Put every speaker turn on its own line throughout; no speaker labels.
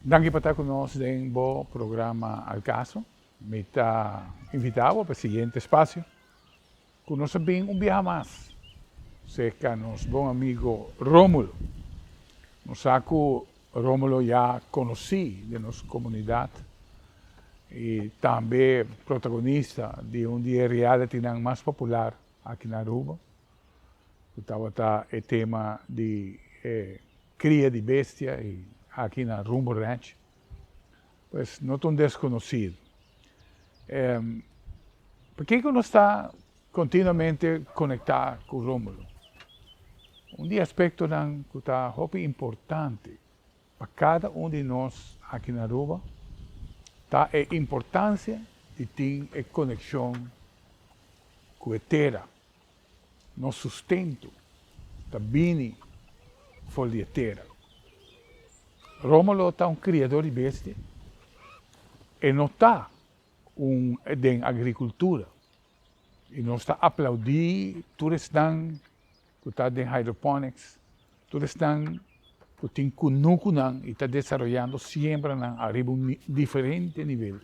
Danki pa ta ku nos den bo programa Al Caso. Mi ta invitá bo pa e siguiente espasio ku nos a bin un biaha mas serka nos bon amigo Romulo. Nos sa ku Romulo ya konosí den nos komunidat i tambe protagonista di un di e realitynan mas popular aki na Aruba, ku tabata e tema di e kria di bestia i aki na Rumbo Ranch. Pues no ta un deskonosido. Pakiko nos ta kontinuamente konektá ku Rómulo? Un di e aspektonan ku ta hopi importante pa kada un di nos aki na Aruba ta e importansia di tin e konekshon ku e tera. Nos sustento ta bini for di e tera. Rómulo ta un kriador di bestia. E no ta un den agrikultura. I nos ta aplaudí tur esnan ku ta den hydroponics, tur esnan ku tin kunukunan i ta desaroyando siembranan ariba un diferente nivel.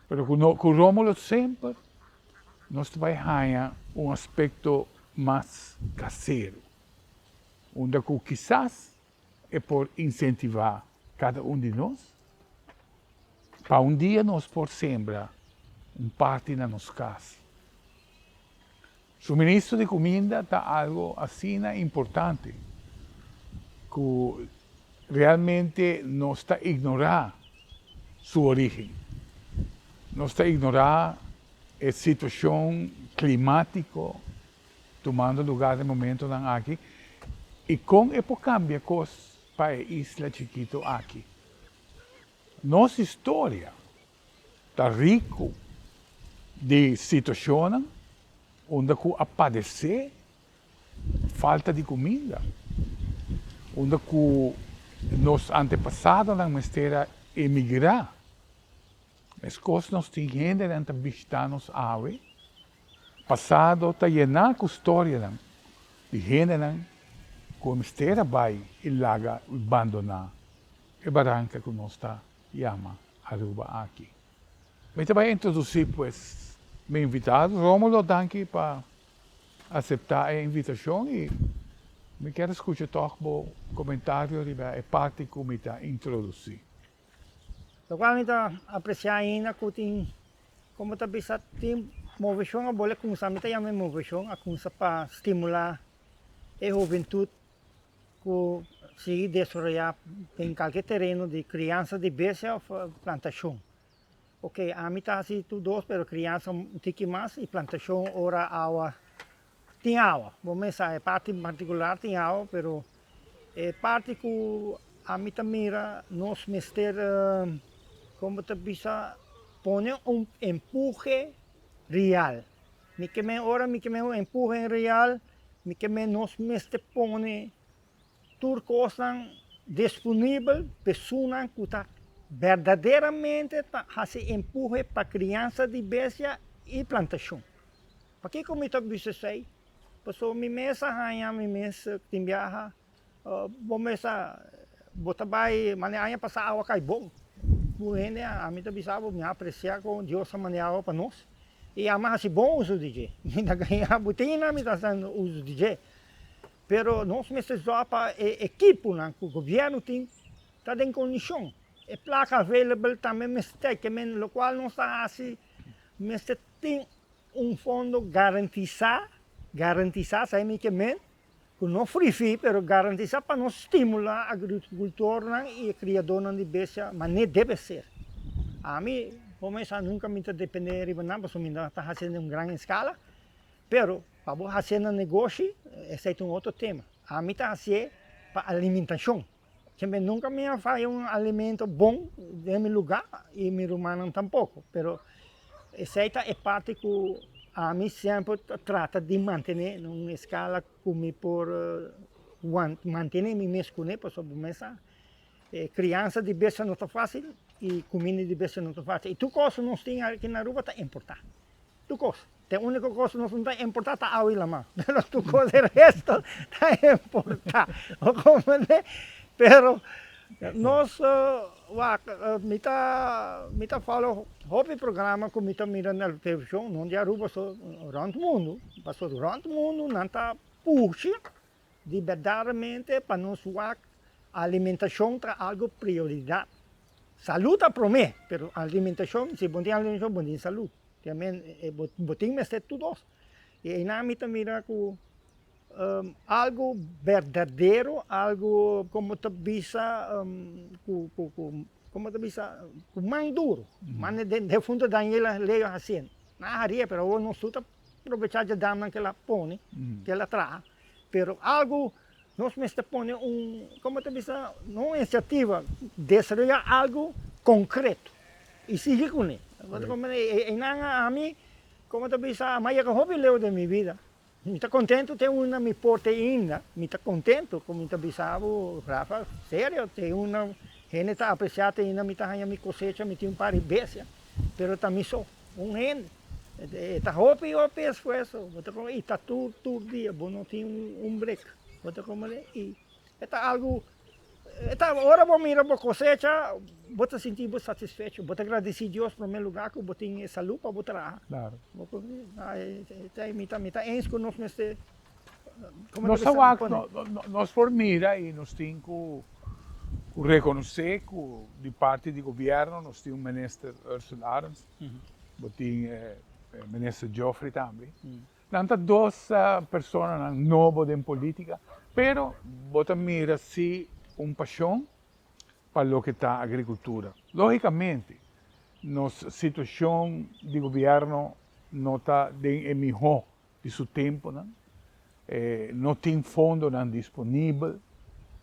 Pero ku no ku Rómulo semper nos ta bai haña un aspekto mas kasero, unda ku kisas e por insentivá kada un di nos pa un dia nos por sembra un parti na nos kas. Suministro di kuminda ta algo asina importante ku realmente nos ta ignorá su origen. Nos ta ignorá e situashon klimátiko tumando lugar den momentonan aki i kon e por kambia kos pa e isla chikito aki. Nos historia ta riku di situashonnan unda ku a padesé falta di kuminda, unda ku nos antepasadonan mester a emigrá. Meskos nos tin hendenan ta bishitá nos awe, pasado ta yená ku storianan di hendenan ku a mester a bai i laga i bandoná e baranka ku nos ta yama Aruba aki. Mi ta bai introduci pues mi invitado Romulo, danki pa acepta e invitacion y mi kier a scucha toch bo comentario riba e parti cu mi ta introduci.
Locual mi ta aprecia ainda cu tin, como ta bisa, tin movecion a bole cuminsa, mi ta yama e movecion a cuminsa pa stimula e hubentud ku sigui desaroyá den kalke tereno di kriansa di bestia òf plantashon. Oke, ami ta hasi tur dos, pero kriansa un tiki mas i plantashon ora awa tin awa. Bo mes sa e parti en partikular tin awa, pero e parti ku ami ta mira nos mester, komo ta bisa, pone un empuhe real. Mi ke men ora mi ke men un empuhe en real, mi ke men nos mester pone tur kosnan disponibel pa esunnan ku ta berdaderamente ta hasi empuhe pa kriansa di bestia i plantashon. Pakiko mi ta bisa esei? Pasobra mi mes a haña mi mes tin biaha Bo mesa bo ta bai mane aña pasa awa kai bon. Tur hende ami ta bisa bo mi a aprecia con Dios a manda awa pa nos y ami a haci bon uso di dje. Mi ta gaña butina mi ta haciendo uso di dje. Pero nos mester zorg pa e ekiponan cu gobierno tin ta den condicion. E placa available tambe mester ke men locual nos ta haci mester tin un fondo garantisa, garantisa sa mi ke men ku no frifi pero garantisa pa nos stimula agrikultornan i e kriadónan di bestia manera debe ser. Ami por mesa nunka mi ta depende riba nan pasobra mi no ta hasiendo den un gran eskala, pero pa bo hasié na negoshi esei ta un otro tema. Ami ta hasié pa alimentashon. Siempre nunka mi a faya un alimento bon den mi lugá i mi rumannan tampoko, pero esei ta e parti ku ami semper ta trata di mantené na un eskala ku mi por mantené mi mes kuné, pasobra bo mes sa e kriansa di bestia no ta fásil i kuminda di bestia no ta fásil i tur kos ku nos tin aki na Aruba ta importá, tur kos. Te úniko kos nos no ta importá ta awa i lamá, pero tur kos e resto ta importá. Bo komprendé? Pero. Nos wak, mi ta mi ta follow hopi programa ku mi ta mira na televishon, no di Aruba so, rònt mundu, pasobra rònt mundu nan ta pusha di berdaderamente pa nos wak alimentashon ta algu prioridat. Salú ta promé, pero alimentashon, si bo tin alimentashon bo tin salú. Bo tin mester tur dos. I einan mi ta mira ku algu berdadero, algu komo ta bisa ku ku ku komo ta bisa ku man duru. Man den defunto Daniela Leo hasiendo. Nan a haria pero awor nos tur ta probechá dje damnan ke el a pone, ke el a traha. Pero algu nos mester pone un komo ta bisa no un inisiativa, desaroyá algu konkreto i sigui kuné. Einan ami komo ta bisa a yega hopi leu den mi bida. Mi ta contento te unda mi por te inda, mi ta contento cu mi ta bisa bo Rafa, serio, te unda hende ta aprecia te inda mi ta haña mi cosecha, mi tin un par di bestia, pero ta mi so, un hende, e ta hopi hopi esfuerzo, bo ta y ta tur tur dia, bo no tin un break, bo ta comprende, y e ta algo E ta ora bo mira bo kosecha, bo ta sinti bo satisfecho, bo ta gradisí Dios promé lugá ku bo tin e salú pa bo traha. Bo por mi ta mi ta eens ku nos mester komo
Nos ta wak, nos por mira i nos tin ku rekonosé ku di parti di gobièrnu nos tin un minister Ursula Arends, bo tin minister Geoffrey tambe. Nan ta dos personanan nobo den politica, pero bo ta mira si un pasion pa loke ta agricultura. Logicamente, nos situacion di gobierno no ta den e miho di su temponan, no tin fondonan disponibel,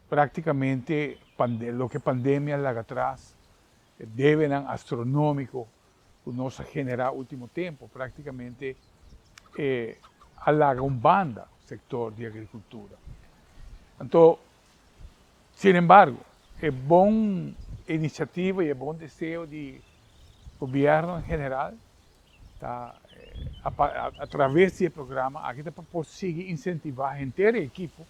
practicamente loke pandemia laga atras, debenan astronomico ku nos a generá último tempu práktikamente e a laga un banda sektor di agrikultura. Anto, sin embargo, e bon inisiativa i e bon deseo di gobièrnu en general ta a traves di e programa aki ta pa por sigui insentivá henter e ekipo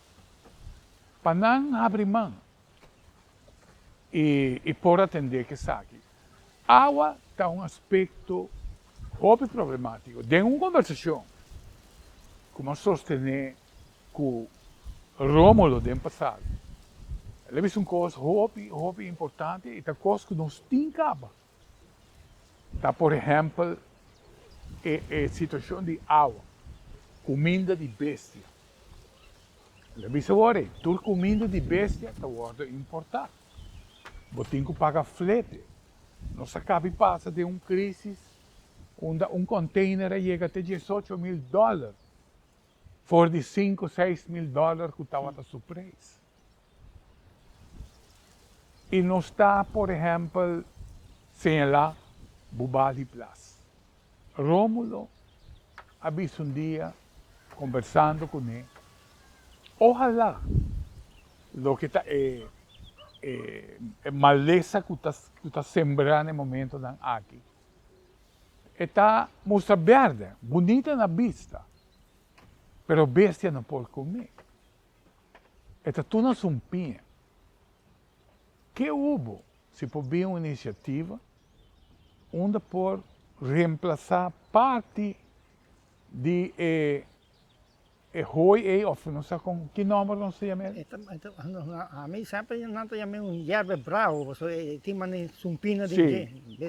pa nan habri man i por atendé ku esaki. Awa ta un aspekto hopi problemátiko. Den un kombersashon ku mi a sostené ku Rómulo den pasado, el a bisa un kos hopi, hopi importante i ta kos ku nos tin kaba. Ta por ehèmpel e e situashon di awa, kuminda di bestia. El a bisa wòrdu, tur kuminda di bestia ta wòrdu importá. Bo tin ku paga flete. Nos a kabi pasa den un krísis unda un kònteiner a yega te diesocho mil dòler for di sinku, seis mil dòler ku tabata su preis. I nos ta, por ehèmpel, señalá Bubali Plas. Rómulo a bisa un dia, kombersando kuné, Ohalá loke ta e e malesa ku ta ku ta sembrá na e momentonan aki, e ta mustra bèrdè, bunita na bista, pero bestia no por kom'é. E ta tur na sumpiña. Ke hubo si por bin un inisiativa unda por reemplasá parti di e e hooi ei òf no sa kon ki nòmber nos ta yama el?
Ami semper nan ta yama un yerba bravo pasobra e tin manera sumpina den dje.
Si,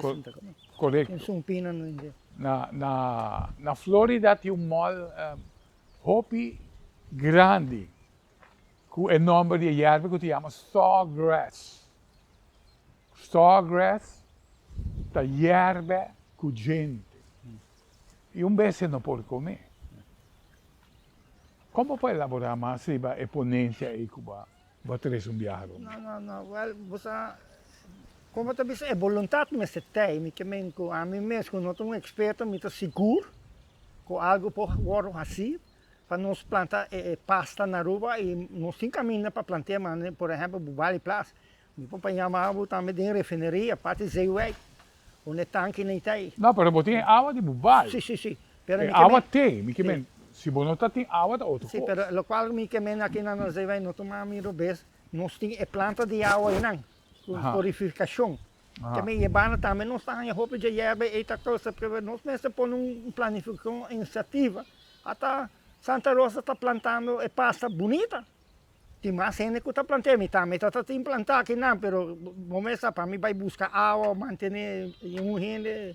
korekto.
Tin sumpina den dje.
Na na na Florida tin un mall Hopi grandi ku e nomber di e yerba ku ta yama sawgrass. Sawgrass ta yerba ku djente i un bes e no por kome. Kon bo por elaborá mas riba e ponensia ei ku bo a trese un biaha rond?
No, no, no. Wèl, bo sa, komo ta bisa e boluntat mester tei. Mi ke men ku ami mes ku no ta un eksperto mi ta sigur Ku algu por wòrdu hasí pa nos planta e pasta na Aruba i nos tin kaminda pa plant'é mane por ehèmpel Bubali Plas. Mi por pa yama bo tambe den refineria parti Zeewijk unda e tankinan ta ei.
No, pero bo tin e awa di Bubali.
Si, si, si.
Pero mi ke men. E awa t'ei. Mi ke men, si bo no ta tin awa ta otro kos.
Si, pero lokual mi ke men aki na Zeewijk no tuma mi robes, nos tin e planta di awa einan. Ku purifikashon. Ke men yebana tambe nos ta haña hopi dje yerba ei ta kosa pero nos mester pone un planifikashon, inisiativa. Ata Santa Rosa ta plantando e pasta bunita. Tin mas hende ku ta plant'é, mi tambe ta tin plantá akinan pero bo mes sa pa mi bai buska awa mantené un hende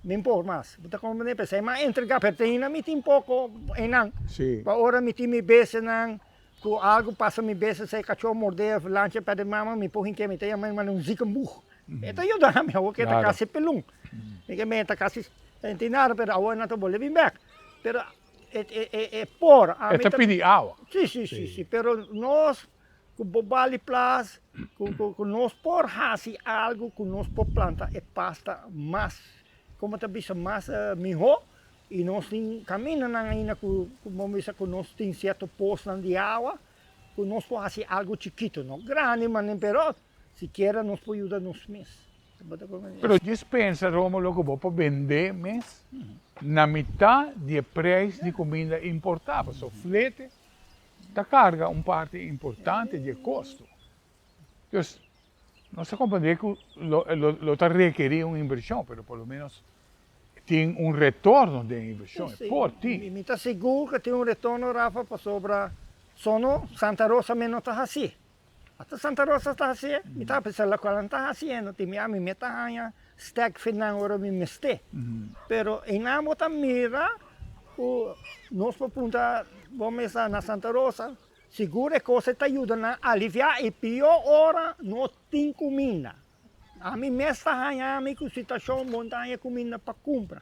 Mi por mas. Bo ta comprende? P'esei m'a entrega, pero te ainda mi tin poco einan.
Sí.
Pa ora mi tin mi bestianan, cu algo pasa mi bestia, sea cachó mordé of lancha perde mama, mi por hinké, mi ta yama e un ziekenboeg. E ta yuda mi, awor ke ta casi pelun. Mi ke meen ta casi tin nada, pero awor nan ta bolbe bin bek. Pero e e e por.
E ta pidi awa.
Sí, sí, sí, sí. Pero nos Ku bo bali plas ku nos por hasi algu ku nos por planta e pasta mas komo ta bisa mas mihó i nos tin kamindanan ainda ku bo bisa ku nos tin sierto posnan di awa ku nos por hasi algu chikitu no grandi manen pero sikiera nos por yuda nos mes.
Pero djis pensa Romulo ku bo por bende mes na mitá di e preis di kuminda importá pasobra flete ta carga un parti importante di e costo. Dus, nos ta comprende cu lo ta rekeri un inversion, pero por lo menos tin un retorno den e inversion, e por tin.
Mi ta sigur cu tin un retorno, Rafa, pasobra sono Santa Rosa mes no ta haci. Hasta Santa Rosa ta hacié, mi ta pensa locual nan ta haciendo, tin mi ami mi ta haña stek finan ora mi mester. Pero einan bo ta mira cu nos por puntra bo mes na Santa Rosa, sigur e cosa ta yuda nan alivia e pio ora no tin cuminda. Ami mes ta haña mi cu situacion bo no ta haña cuminda pa cumpra.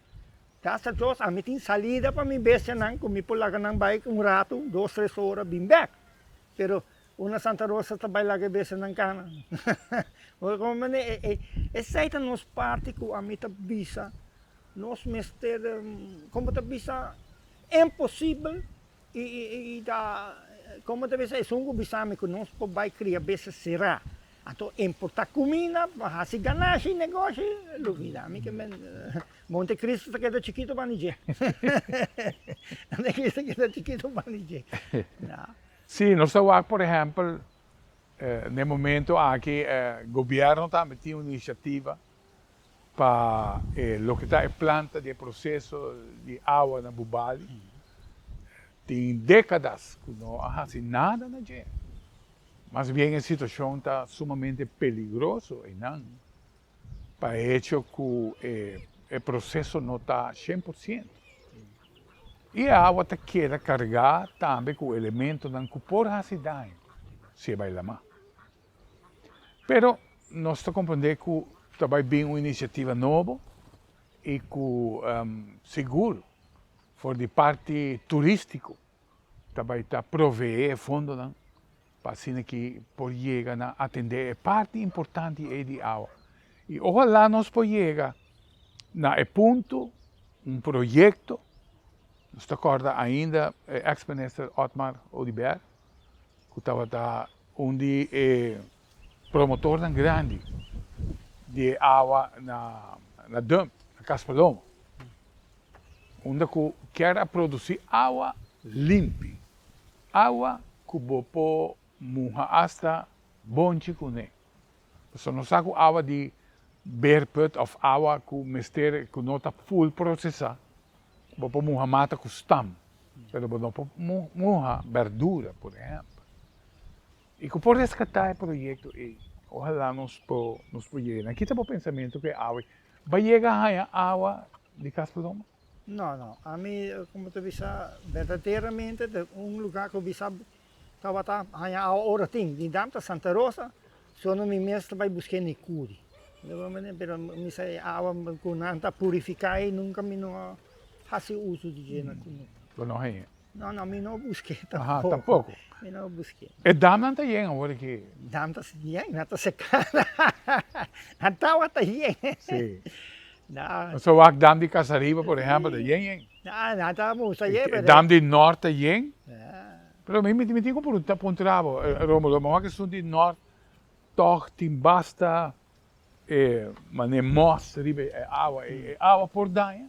Gracias a Dios ami tin salida pa mi bestianan cu mi por laga nan bay un rato, dos tres ora bin bek. Pero Una Santa Rosa ta bai laga e bestianan cana. Bo comprende? E, e, esei ta nos parti cu ami ta bisa, nos mester, como ta bisa, imposibel y, y, y ta, como ta bisa, esun cu bisa mi cu nos por bai cria bestia cera. Anto importa cuminda pa haci ganashi, negoshi, lubida. Ami ke men, Monte Cristo ta keda chikito banda dje. Monte Cristo ta keda chikito banda dje. Ya.
Sí, nos ta wak por ehèmpel na e momento aki gobièrnu tambe tin un inisiativa pa e loke ta e planta di e proseso di awa na Bubali. Tin dékadas ku no a hasi nada na dje. Mas bien e situashon ta sumamente peligroso einan pa e hecho ku e proseso no ta 100%. I e awa ta keda kargá tambe ku elementonan ku por hasi daño si e bai lamá. Pero nos ta komprendé ku ta bai bin un inisiativa nobo i ku sigur for di parti turístiko ta bai ta proveé e fondonan pa asina ki por yega na atendé e parti importante ei di awa. I ojalá nos por yega na e punto, un proyecto, nos ta corda ainda e ex minister Otmar Oduber cu tabata un di e promotornan grandi di e awa na na dump, na Cas Palomo, unda cu kier a produci awa limpi. Awa ku bo por muha asta bonchi kuné. Pasobra nos sa ku awa di beerput òf awa ku mester ku no ta ful prosesá, bo por muha mata ku stam, pero bo no por muha bèrdura, por ehèmpel. I ku por reskatá e proyekto ei. Ohalá nos por nos por yega. Nan kita bo pensamentu ku e awa ei bai yega haña awa di Cas Paloma?
No, no. Ami, como ta bisa, berdaderamente ta un lugar cu bisa tabata haña awa ora tin. Di dam ta Santa Rosa, sono mi mes ta bay busca ni curi. Pero mi sa e awa cu nan ta purifica ey nunca mi no a haci uso di dje na cunucu.
Bo no haña?
No, no, mi no busque tampoco.
Aha, tampoco.
Mi no busque.
E damnan ta yen awor aki?
Dam ta yen, nan ta seca. Nan tabata yen.
Si.
Na.
Pasobra wak dam di Casariba, por ehempel, ta yen yen.
Na, nan ta musa yen, pero.
E dam di Nort ta yen. Pero mi mi tin ku puntra bo, Romulo, mi wak esun di Nort tog tin basta e mane mos riba e awa, e awa por daña?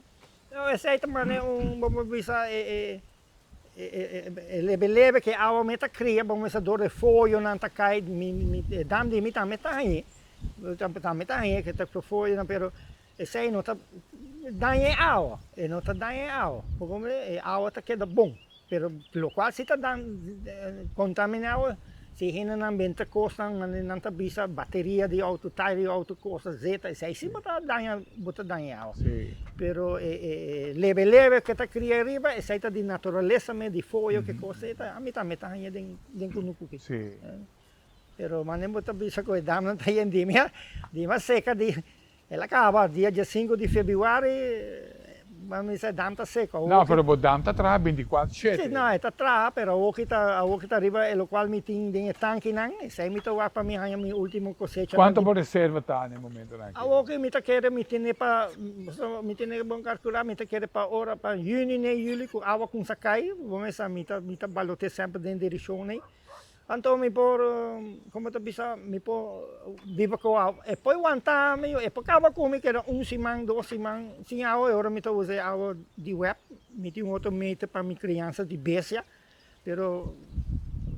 No, esei ta mane un, bo por bisa e. E lebe lebe ku e awa mi ta kria, bo mester dor e foyonan ta kai, mi e dam di mi tambe ta hañ'é, tambe ta hañ'é ku ta foyonan, pero esei no ta daña e awa, e no ta daña e awa, bo komprende? E awa ta keda bon. Pero lokual si ta kontaminá awa, si hendenan benta kosnan manera nan ta bisa bateria di outo, tayer di outo, kos zeta, esei si bo ta daña bo ta daña e awa. Pero e lebe lebe ke ta kria ariba esei ta di naturalesa mes, di foyo ke kos ei ta ami tambe ta haña den kunuku aki. Pero manera bo ta bisa ku e damnan ta yen di mi di mi a seka di El a kaba dia diesinku di febrüari, ma mi sa e dam ta seko.
No, pero bo dam ta traha binticuatro shete.
Si, no, e ta traha, pero awoki ta, awoki ta riba e lokual mi tin den e tankinan, esei mi ta wak pa mi haña mi ultimo kosechanan.
Kuantu bo reserva ta na e momentonan aki?
Awoki mi ta kere mi tene pa, mi tene bon kalkulá, mi ta kere pa ora, pa yüni nei yüli ku awa kumsa kai, bo mester sa mi ta, mi ta balote semper den direkshon ei. Anto mi por, como ta bisa, mi por biba cu awa. E por wanta mi, e por caba cu mi keda un siman, dos siman sin awa, e ora mi ta usa e awa di web. Mi tin un otro meter pa mi criansa di bestia, pero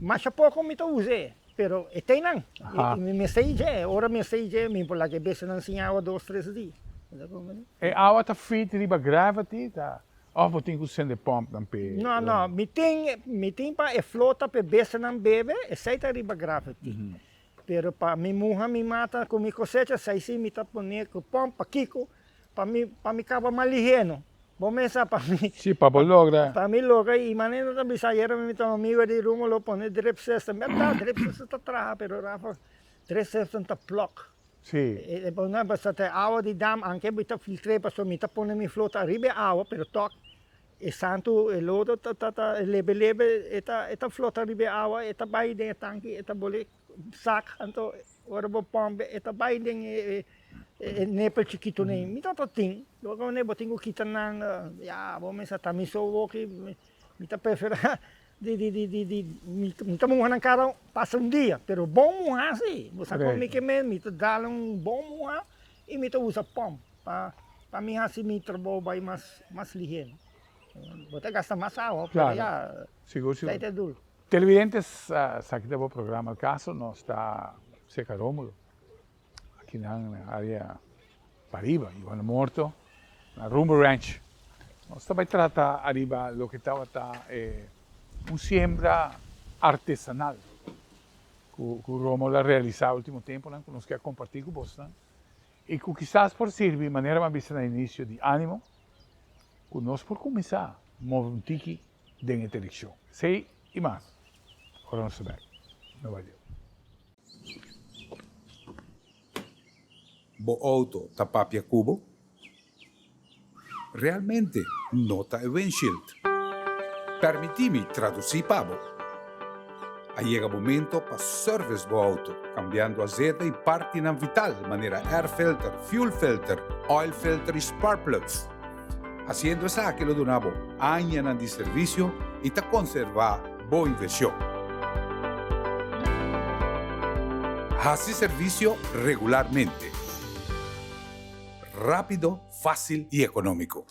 masha poco mi ta us'e, pero e t'einan. I mi mester i dje, ora mi mester i dje mi por laga e bestianan sin awa dos, tres dia.
E awa ta fit riba gravity, ta Of bo tin ku sende pòmpnan p'e?
No, no. Mi tin, mi tin pa e flota p'e bestianan bebe, esei ta riba gravity. Pero pa mi muha mi mata ku mi kosecha, esei si mi ta pone ku pòmp. Pakiko? Pa mi, pa mi kaba mas lihé no. Bo mes sa pa mi.
Si, pa bo logra.
Pa mi logra i manera ta bisa ayera mi ta un amigo di Rumo lo pone drip system. Bèrdat, drip system ta traha, pero Rafa, drip system ta plòk.
Sí.
E pone pasobra e awa di dam anke mi ta filtr'é pasobra mi ta pone mi flota ariba e awa pero tòg e santu e lodo ta ta ta lebe lebe e ta e ta flota riba e awa e ta bai den e tanki e ta bole sak anto ora bo pòmp e ta bai den e e nepel chikitu nei mi ta ta tin lo bo tin ku kita nan ya bo mester ta mi so woki mi ta preferá Di di di di di mi mi ta muha nan kada pasa un dia pero bon muha si bo sa kon mi ke men mi ta dal un bon muha i mi ta usa pòmp pa pa mi hasi mi trabou bai mas mas lihé bo ta gasta mas awa pero ya
Sigur sigur.
ta dul.
Televidentes esaki ta bo programa Al Caso nos ta cerca Romulo aki nan na area pariba Juan Morto na Rumbo Ranch. Nos ta bai trata ariba loke tabata e un siembra artesanal ku ku Romulo a realisa ultimo temponan ku nos ke a komparti ku bosnan i ku kisas por sirbi manera mi a bisa na inisio di animo ku nos por kuminsá move un tiki den e direkshon. Esei i mas ora nos ta bek. No bai leu.
Bo auto ta papia ku bo? Realmente no ta e windshield. Permití mi tradusí pa bo. A yega momento pa service bo auto, cambiando azeta y partinan vital manera air filter, fuel filter, oil filter y spark plugs. Haciendo esaki lo duna bo añanan di servicio y ta conserva bo inversion. Haci servicio regularmente. Rápido, fácil y económico.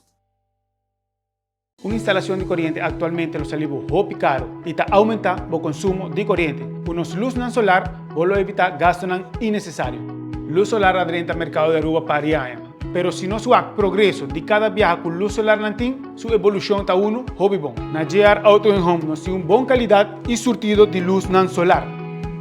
Un instalacion di coriente actualmente lo sali bo hopi caro y ta aumenta bo consumo di coriente. Cu nos luznan solar bo lo evita gastonan innecesario. Luz solar a drenta mercado di Aruba par di aña. Pero si nos wak progreso di cada biaha cu luz solar nan tin, su evolucion ta uno hopi bon. Na JR Auto and Home nos tin un bon calidad y surtido di luznan solar.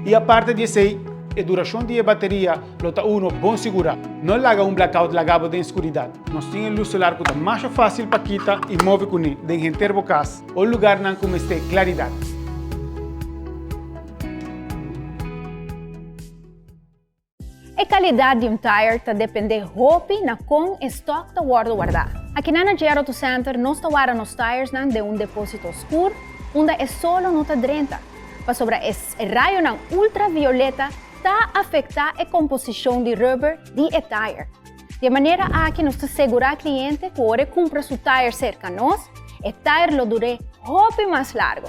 Y aparte di esey, e duracion di e bateria lo ta uno bon sigura. No laga un blackout laga bo den scuridad. Nos tin e luz solar cu ta masha facil pa kita y move cune den henter bo cas o lugarnan cu mester claridad.
E calidad di un tire ta depende hopi na con e stock ta wordo warda. Akinan na JR Auto Center nos ta warda nos tiresnan den un deposito oscur unda e solo no ta drenta, pasobra e rayonan ultravioleta ta afecta e composicion di rubber di e tire. Di e manera aki nos ta segura cliente cu ora e cumpra su tire cerca nos, e tire lo dur'é hopi mas largo.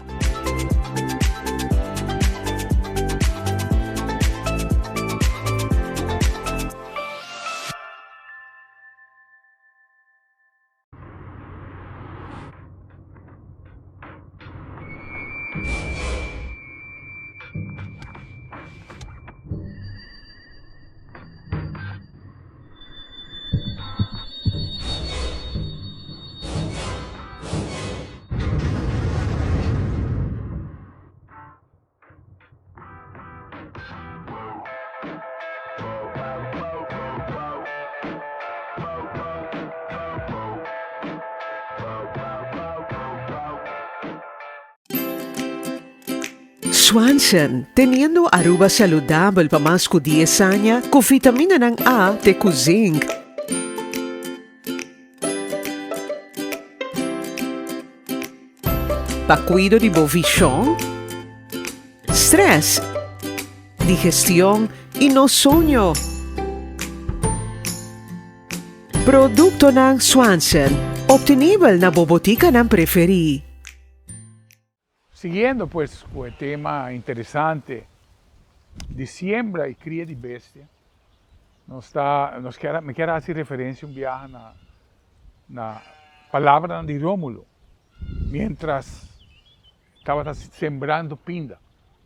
Swanson, teniendo Aruba saludabel pa mas cu dies aña cu vitaminanan A te cu zinc. Pa cuido di bo vision, stress, digestion y nos soño. Productonan Swanson, obtenibel na bo boticanan preferi.
Siguiendo pues cu e tema interesante di siembra y cria di bestia, nos ta, nos kier, mi kier haci referencia un biaha na, na palabranan di Romulo, mientras tabata sembrando pinda.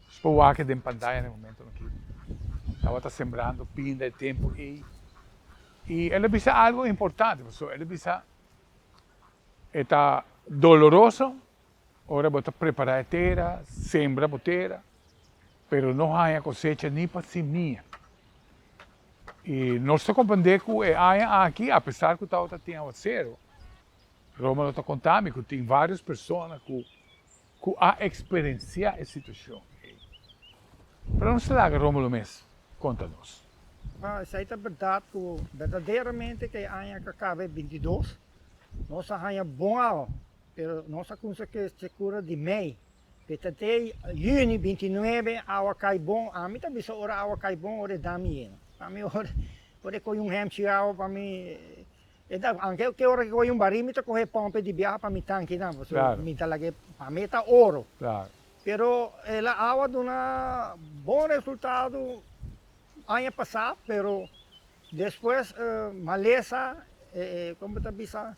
Nos por wak den pantaya na e momento aki. Tabata sembrando pinda e tempo ey. Y el a bisa algo importante, pasobra el a bisa e ta doloroso Ora bo ta prepará e tera, sembra bo tera, pero no haña kosecha ni pa simia. I nos ta komprendé ku e aña aki, apesar ku tabata tin awaseru, Romano ta konta mi ku tin vários persona ku ku a eksperensiá e situashon ei. Pero nos ta laga Romolo mes konta nos.
Esei ta bèrdat ku berdaderamente ku e aña ku a kaba e bintidos, nos a haña bon awa. Pero nos a cuminsa cu secura di mei. Pe ta te juni 29 awa cay bon. Ami ta bisa ora awa cay bon ora e dam yena. Pa mi ora ora e coge un hemchi awa pa mi e da anke ke ora ke coge un bari mi ta coge pompe di biaha pa mi tanki nan pasobra mi ta lag'e pa mi e ta oro. Pero el awa duna bon resultado aña pasa pero despues malesa como ta bisa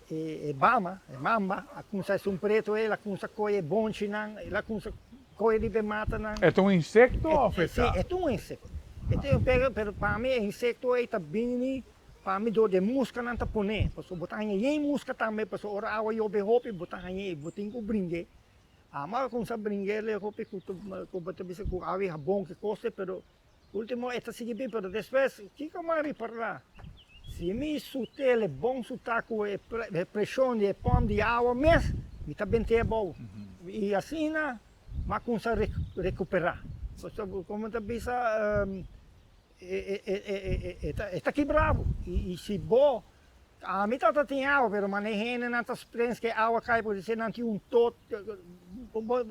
E bama, e mamba, a kumsa esun pretu el a kumsa kohe e bonchinan, el a kumsa kohe riba e matanan.
E ta un insekto òf e ta?
Si, e ta un insekto. E ta un pero, pero pa mi e insekto ei ta bini pa mi dor di e muskanan ta pone. Pasobra bo ta haña yen muska tambe, pasobra ora awa yobe hopi bo ta haña e, bo tin ku bring'é. Amo a kumsa bring'é lei hopi ku ku bo ta bisa ku awa i habon ki kos ei, pero Ultimo e ta sigui bin, pero despues kiko mi a ripará? Si mi sutele bon sutá ku e preshon di e pòmp di awa mes, mi ta bent'é abou. I asina mi a kuminsá rekuperá. Pasobra komo mi ta bisa, e ta kibrá bo. I si bo Ami tabata tin awa pero mane hendenan ta sprens ke awa kai por dise nan tin un tot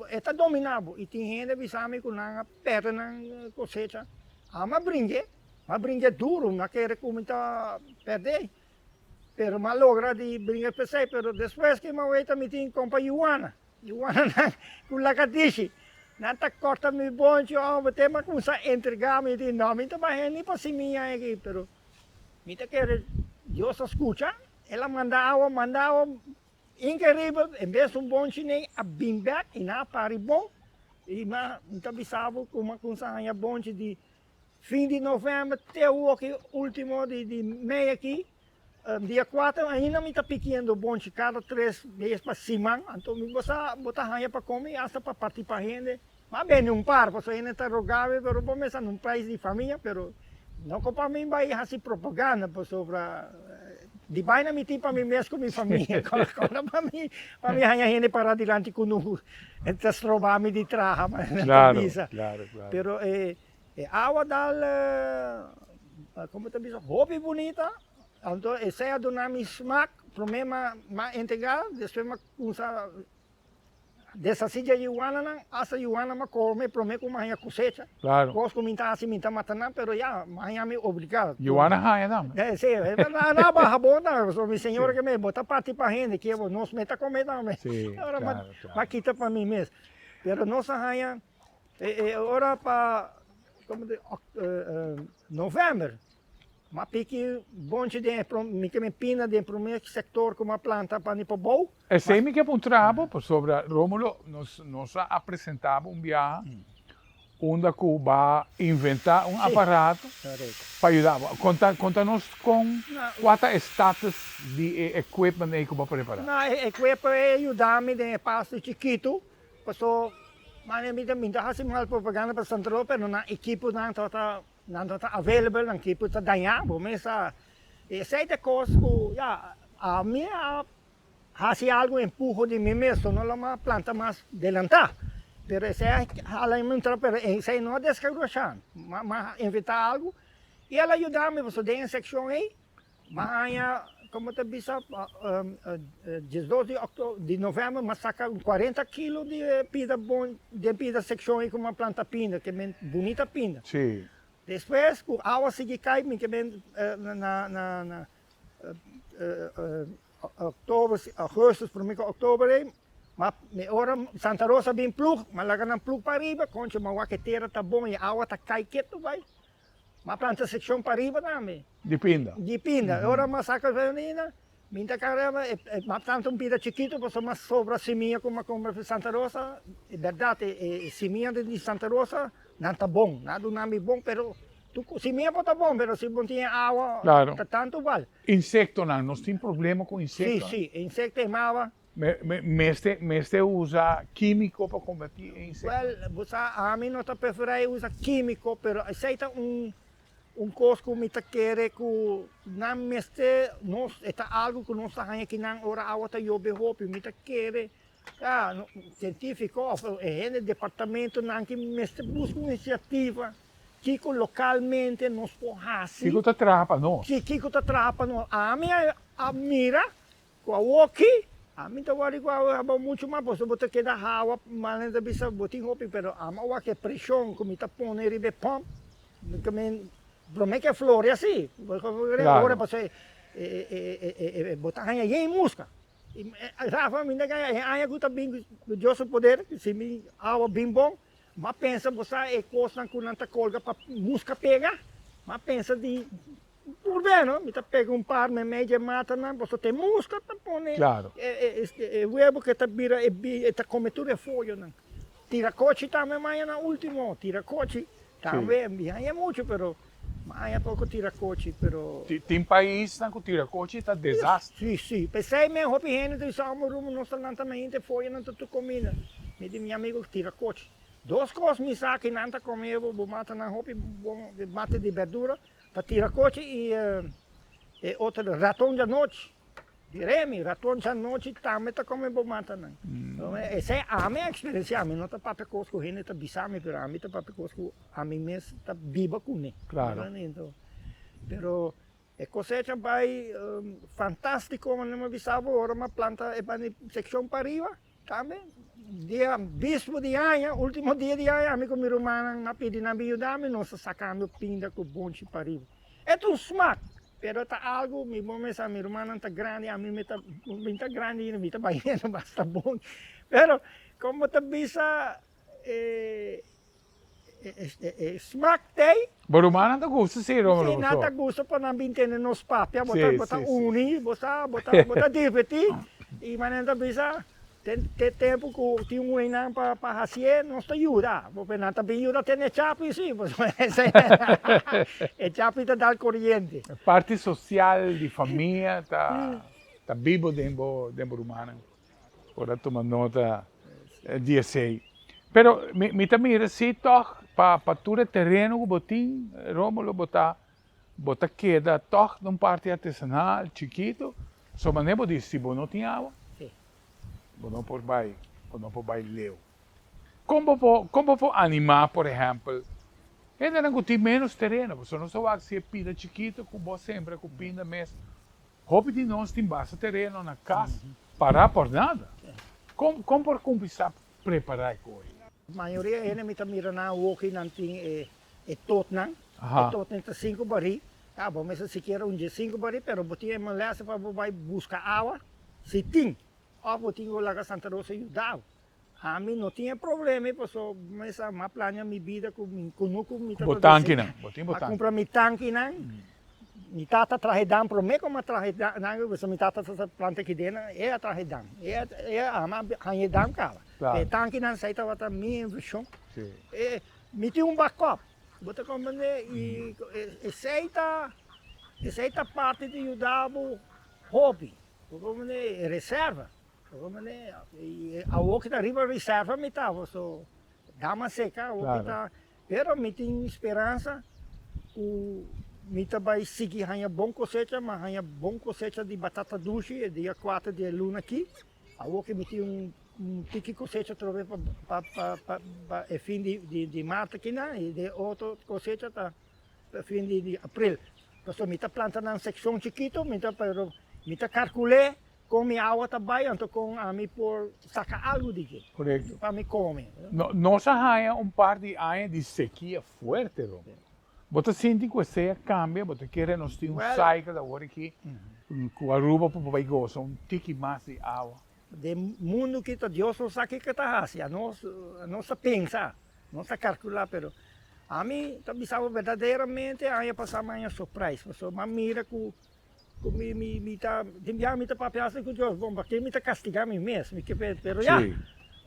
e ta domina bo y tin hende bisa mi ku nan a perde nan kosecha ami a bringe mi a bringe duro mi a kere ku mi ta perde pero mi a logra di bringe pesey pero despues ke mi a weta mi tin kompa Yuana Yuana nan ku lakadishi nan ta korta mi bonchi homber te mi a kumsa entrega mi di no mi ta bahe ni pa simia aki pero Mi ta kere Dios a skucha, el a manda awa, manda awa inkeribel, en bes un bonchi nei a bin bek i nan a pari bon, i mi ta bisa bo ku mi a kumsa haña bonchi di fin di novèmber te awoki ultimo di mei aki, dia kuater ainda mi ta pikiendo bonchi kada tres bes pa siman, anto mi bo sa bo ta haña pa kome i asta pa parti pa hende. M'a bende un par, pasobra hende ta roga mi, pero bo mester na un pais di famia, pero no ku pa mi bai hasi propaganda, pasobra di baina mi tin pa mi mes ku mi famia, kòrda pa mi pa mi haña hende pará dilanti ku nu ta stroba mi di traha, manera nan ta bisa. Pero e awa dal, komo ta bisa, hopi bunita, anto esei a duna mi smak, promé m'a entregá, despues m'a kumsa. Deshací dje yuananan, asta yuana m'a come promé cu m'a haña cosecha.
Claro.
Cos cu mi ta haci mi ta mata nan, pero ya, m'a haña mi obligá.
Yuana haña tambe.
Sí, nan a baha bon tambe, pasobra mi señora ke me, bo ta parti pa hende, ke bo nos me ta come tambe.
Sí,
Ora
claro, claro.
m'a kita pa mi mes. Pero nos a haña, e ora pa, como te, november, M'a piki bonchi den e prom, mi ke mi pina den e prome sektor ku m'a planta pa ni por bou.
Esei mi ke puntra bo, pasobra Romulo, nos nos a presenta bo un biaha unda ku bo a inventa un aparato pa yuda bo. Konta konta nos kon, kua ta e status di e equipment ei ku bo a prepara?
No, e equipo ei a yuda mi den e paso chikitu, paso mane mi ta mi ta hasi mal propaganda pa Santa Rosa, pero nan ekiponan tabata Nan no ta available, nan kipo ta dañá, bo mes sa. Esei ta kos ku ya, ami a hasi algu empuho di mi mes, so no lo a planta mas delantá. Pero esei a hala mi un tra, pero esei no a deskargashá mi. Mi a inventá algu i el a yuda mi pasobra den e sekshon ei mi a haña, komo ta bisa, diesdos di òkto di novèmber mi a saka un kuarenta kilo di pida bon den pida sekshon ei ku mi a planta pinda, ke men bunita pinda. Despues ku awa sigui kai mi ke men na na Oktober, augustus, prome ku oktober ei, ma mi ora Santa Rosa bin plug, mi a laga nan plug pariba, konchi mi a wak e tera ta bon i awa ta kai ketu bai, mi a planta sekshon pariba tambe.
Di pinda?
Di pinda. Ora mi a saka gasolina, mi ta kara mi a planta un pida chikitu pasobra mi a sobra simia ku mi a kumpra di Santa Rosa, e bèrdat e simia di Santa Rosa nan ta bon, nan a duna mi bon, pero simia por ta bon, pero si bo no tin e awa ta tantu bal.
Insectonan, nos tin problema cu insectonan.
Sí, sí, insecto e maba.
Mester, mester usa quimico pa combati e insecto?
Well, bo sa, ami no ta prefera e usa quimico, pero esey ta un, un cos cu mi ta kere cu nan mester, nos, e ta algo cu nos ta haña kinan ora awa ta yobe hopi, mi ta kere, ya, cientifico of e hende departamentonan ki mester busca un iniciativa. Kiko lokalmente nos por hasi?
Kiko ta traha pa nos?
Si, kiko ta traha pa nos? Ami a mira ku awoki, ami ta wòrdu ku awe aba muchu mas, pasobra bo ta keda hawa, manera ta bisa bo tin hopi, pero ami a wak e preshon ku mi ta pone riba e pòmp, mi ta men, promé ku e floria si, ora pasobra e bo ta haña yen muska. Rafa, mi ta gana e aña ku ta bin ku Dios su poder, si mi awa bin bon, M'a pensa bo sa e kosnan ku nan ta kolga pa muska pega? M'a pensa di por be no, mi ta pega un par meimei dje matanan pasobra ta e muska ta pone e webo ke ta bira e ta kome tur e foyonan. Tirakochi tambe m'a haña na ultimo, tirakochi tambe mi haña muchu pero m'a haña poko tirakochi pero.
Tin paisnan ku tirakochi ta desastre.
Si si, p'esei men hopi hende ta bisa amo rumo nos ta lanta mainta e foyonan ta tur komida. Mi di mi amigo tirakochi. Dos kos mi sa ki nan ta kome bo mata nan hopi bon mata di berdura ta tirakochi i e otro raton djanochi. Di Remi, raton djanochi tambe ta kome bo mata nan. Esei ami a eksperensiá, mi no ta papia kos ku hende ta bisa mi pero ami ta papia kos ku ami mes ta biba kuné. Pero e kosecha bai fantástiko manera mi a bisa bo ora mi a planta e banda sekshon pariba. Tambe, dia bispo di aña, ultimo dia di aña, ami ku mi rumannan a pidi nan bin yuda mi, nos ta sakando pinda ku bonchi pariba. E ta un smak, pero ta algu, mi bo mesa, mi rumannan ta grandi, ami mi ta, mi ta grandi i mi ta bayendo basta bon. Pero, komo bo ta bisa e E smak t'ei.
Bo rumannan ta gusta si, Romero?
Si, nan ta gusta pa nan bin tende nos papia, bo ta bo ta uni, bo sa, bo ta bo ta divertí. I manera ta bisa, den te tempu ku tin un einan pa pa hasié, nos ta yuda. Bo nan ta bin yuda tene e chapi si, pasobra esei e chapi ta dal koriente.
E parti sosial di famia ta ta bibo den bo den bo rumannan. Por a tuma nota di esei. Pero mi mi ta mira si tòg pa pa tur e tereno ku bo tin, Rómulo, bo ta bo ta keda tòg na un parti artesanal chikitu. So manera bo di si bo no tin awa, bo no por bai bo no por bai leu. Kon bo por kon bo por animá, por ehèmpel, hendenan ku tin ménos tereno? Pasobra nos ta wak si e pida chikitu ku bo a sembra ku pinda mes. Hopi di nos tin basta tereno na kas pará por nada. Kon kon por kuminsá prepará e koe?
Mayoria hende mi ta mira nan awoki nan tin e e totnan, e totnan ta sinku barí, ya bo mester sikiera un dje sinku barí pero bo tin e molèste pa bo bai buska awa si tin òf bo tin ku laga Santa Rosa yuda bo. Ami no tin e problema ei paso mesa m'a plania mi bida ku mi kunuku mi ta
Bo tankinan, bo tin bo
A
tanki.
kumpra mi tankinan, mi tata traha e dam prome ku m'a traha e dam, pasobra mi tata ta planta kidena, e a traha e dam, e a e a ama haña e dam kaba.
Klaro.
E tankinan esei tabata mi invershon.
Si.
E mi tin un backup, bo ta komprende i esei ta esei ta parti di yuda bo hopi, bo komprende, e reserva. Awor ki ta riba reserva mi ta, so dama seca awor ki ta, pero mi tin speransa ku mi ta bai sigui haña bon kosecha, mi haña bon kosecha di batata dushi e dia kuater di e luna aki, awor ki mi tin un. Un tiki kosecha atrobe pa pa pa pa pa e fin di di di mart akinan i de otro kosecha ta pa fin di di april. Pasobra mi ta planta nan sekshon chikito mi ta pero mi ta kalkul'é kon mi awa ta bai anto kon ami por saka algu di dje.
Korekto.
Pa mi kome.
No nos a haña un par di aña di sekia fuerte Romo. Bo ta sinti ku esei a kambia? Bo ta kere nos tin un cycle awor aki ku Aruba por bai gosa un tiki mas di awa?
Den mundu ki ta Dios no sa kiko ta hasi, anos anos ta pensa, nos ta kalkulá, pero ami ta bisa bo berdaderamente aña pasá mi haña surprise, pasobra mi a mira ku ku mi mi mi ta tin biaha mi ta papia asina ku Dios, bon paske mi ta kastigá mi mes, mi ke pero ya,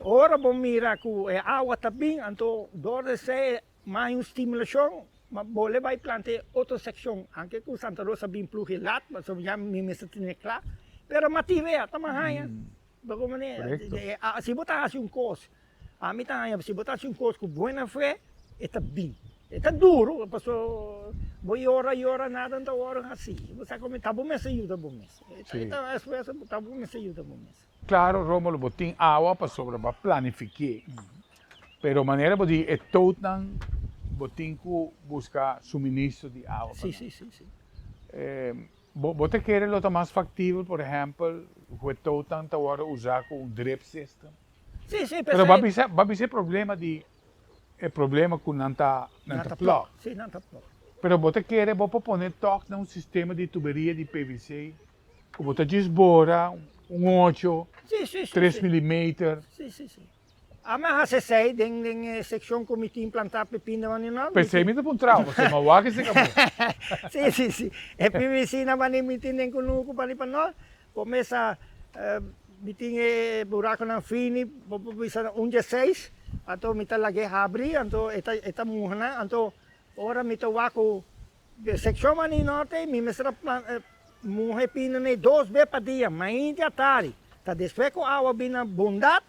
ora bo mira ku e awa ta bin anto dor di esei Mas un stimulashon, ma bole bai planta e otro sekshon, anke ku Santa Rosa bin plugi lat, pasobra ya mi mester tene kla, pero ma tin wea, ta mas haña, bo komprende? Si bo ta hasi un kos, ami ta haña, si bo ta hasi un kos ku buena fe, e ta bin, e ta duru, pasobra bo yora yora nada no ta wòrdu hasi, bo sa komo, ta bo mester yuda bo mes, e ta esfuerso, ta bo mester yuda bo mes.
Claro Romulo bo tin awa pasobra bo a planifiké pero manera bo di e toutnan bo tin ku buska suministro di awa pa nan. Bo ta kere lo ta mas faktibel por ehèmpel ku e toutnan ta wòrdu usá ku un drip system? Pero bo a bisa bo a bisa e problema di e problema ku nan ta nan ta plug. Pero bo ta kere bo por pone tòg na un sistema di tuberia di PVC? Ku bo ta djis bora un ocho, tres milimeter.
Sí, sí, sí. Ami a hasi esei den den e sekshon ku mi tin plantá pepino nan i nan.
P'esei mi ta puntra bo, pasobra mi a wak esei kabo.
Sí, sí, sí. E PVC nan bani mi tin den kunuku bani pa nos. Bo mesa mi tin e burakunan fini, bo por bisa un dje seis, anto mi ta lag'é habri, anto e ta e ta muha nan, anto ora mi ta wak ku De sekshon mani norte mi mester a muha e pina dos be pa dia, mainti atari. Ta despues ku awa bin na bondat,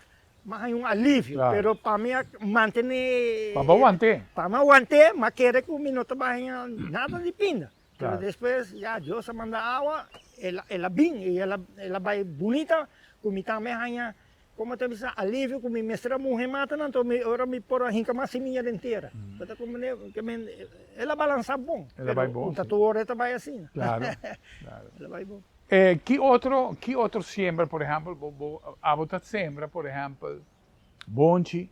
mi a haña un alivio, pero pa mi a mantene.
Pa bo want'é.
Pa mi a want'é, mi a kere ku mi no ta bai haña nada di pinda. Pero despues ya Dios a manda awa, el a bin i el a bai bunita ku mi tambe a haña Como ta bisa alivio cu mi mester a muhe matanan anto mi ora mi por a hinca mas semilla den tera. Bo ta comprende? Ke men el a balansa bon.
El a bai bon,
si. Ta tur ora e ta bai asina.
Claro, claro.
El a bai bon.
Ki otro, ki otro siembra, por ehempel, bo, bo, abo ta sembra, por ehempel, bonchi,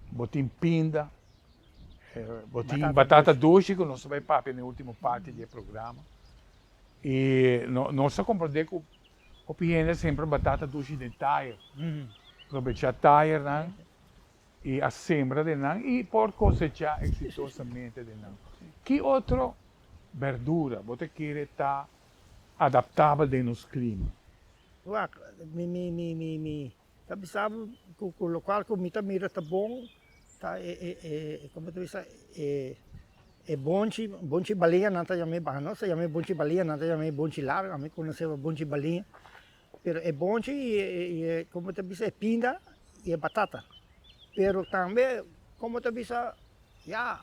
bo tin pinda, bo tin batata dushi cu nos ta bai papia den e ultimo parti di e programa. Y no, nos ta comprende cu Hopi hende sembra batata dushi den tayer. Probecha tayernan y a sembra den nan y por cosecha exitosamente den nan. Ki otro berdura bo ta kere ta adaptabel den nos clima?
Wak, mi mi mi mi mi ta bisa bo ku ku lokual ku mi ta mira ta bon ta e e e komo ta bisa e e bonchi bonchi baliña nan ta yam'é baha nos ta yam'é bonchi baliña nan ta yam'é bonchi largu ami konosé bonchi baliña pero e bonchi i e i e komo ta bisa e pinda i e batata pero tambe komo ta bisa ya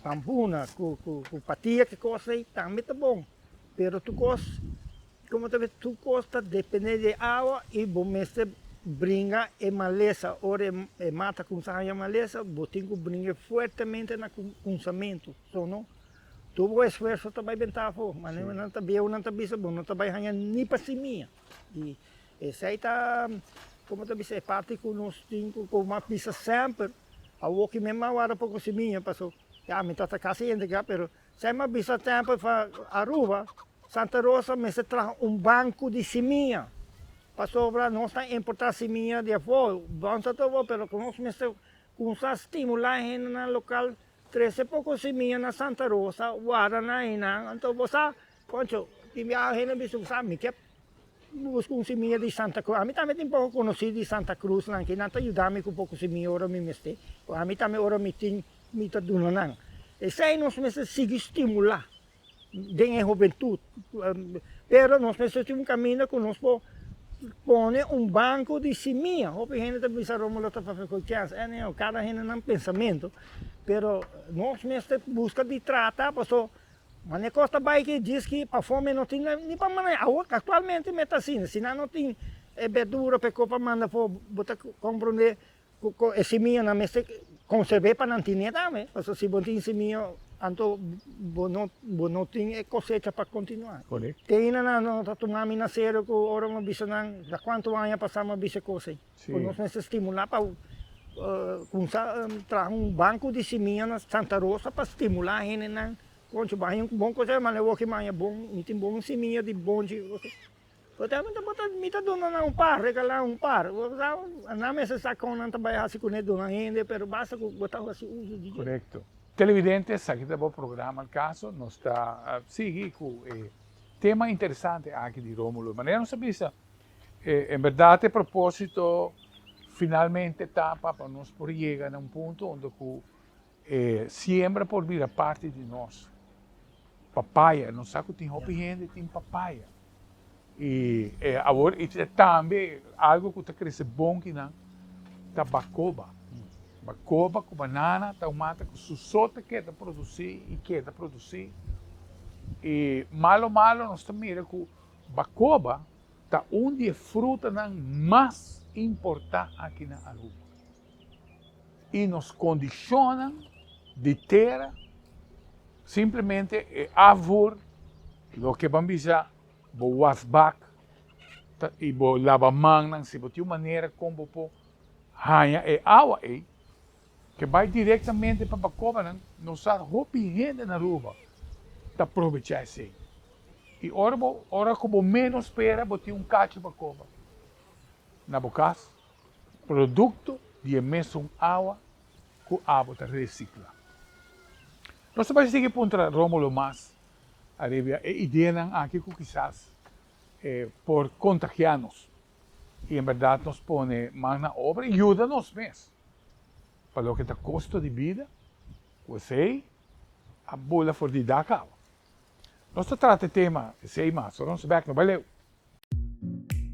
pampoena ku ku ku patia ki kos ei tambe ta bon pero tur kos Como ta tur cos ta depende di awa y bo mester bringa e malesa ora e mata cuminsa haya malesa bo tin cu bringa fuertemente na cuminsamento so no tur bo esfuerzo ta bay benta afo manera nan ta bieu nan ta bisa bo no ta bay haya ni pa simia y esey ta como ta bisa e parti cu nos tin cu como a bisa semper awoki mi a wara poco simia paso ya mi ta casi entrega pero Sai mi a bisa tempo fa Aruba, Santa Rosa mester traha un banco di simia, pasobra nos ta importa simia di afo, bon ta tur bon, pero nos mester cuminsa stimula hendenan local trece poco simia na Santa Rosa, warda nan einan, anto bo sa, concho, tin biaha hende a bisa bo sa mi ke busca un simia di Santa Cruz, ami tambe tin poco conoci di Santa Cruz nan, kinan ta yuda mi cu poco simia ora mi mester, ami tambe ora mi tin Mi ta duna nan. Esei nos mester sigui stimulá den e hubentut. Pero nos mester tin un kaminda ku nos por pone un banko di simia. Hopi hende ta bisa Romulo ta papia ku chèns. Anyhow, kada hende nan pensamentu. Pero nos mester buska di trata paso manera kos ta bai ki djis ki pafó mi no tin ni pa manera. Awor aktualmente mi ta asina. Si nan no tin. e berdura pa e kopa manda afó, bo ta komprondé ku ku e simianan mester konserv'é pa nan tine tambe, pasobra si bo tin simia anto bo no bo no tin e kosecha pa kontinuá. Te ainda nan no ta tuma mi na serio ku ora mi a bisa nan ya kuantu aña pasá mi a bisa e kos ei, ku nos mester stimulá pa kumsa traha un banko di simia na Santa Rosa pa stimulá hendenan. Concho baña un bon cosa mane woki maña bon mi tin bon simia di bonchi bo ta bo ta mi ta duna nan un par regala un par bo sa nan mester sa con nan ta bay haci cune duna hende pero basta cu bo ta haci uso di dje.
Correcto. Televidente esaki ta bo programa Al Caso nos ta sigui cu e tema interesante aki di Romulo. Manera nos a bisa en berdad e proposito finalmente ta pa nos por yega na un punto unda cu E siembra por bira parti di nos. Papaya, nos sa ku tin hopi hende tin papaya. I e awor i tambe algu ku ta krese bon kinan ta bakoba. Bakoba ku banana ta un mata ku su so ta keda produsí i keda produsí. I malo malo nos ta mira ku bakoba ta un di e frutanan mas importá aki na Aruba. i nos kondishonnan di tera, simplemente e afvoer, loke ban bisa bo wasbak i bo laba mannan, si bo tin un manera kon bo por haña e awa ei, ke bai direktamente pa bakobanan, nos sa hopi hende na Aruba ta probechá esei. I ora bo, ora ku bo ménos spera bo tin un kachi bakoba na bo kas. Produkto di e mesun awa ku abo ta resikla. Nos ta bai sigui puntra Romulo mas ariba e ideanan aki ku kisas por kontagiá nos i en bèrdat nos pone man na obra i yuda nos mes pa loke ta kosto di bida ku esei a bula for di dak awa. Nos ta trata e tema esei mas ora nos bèk no bai leu.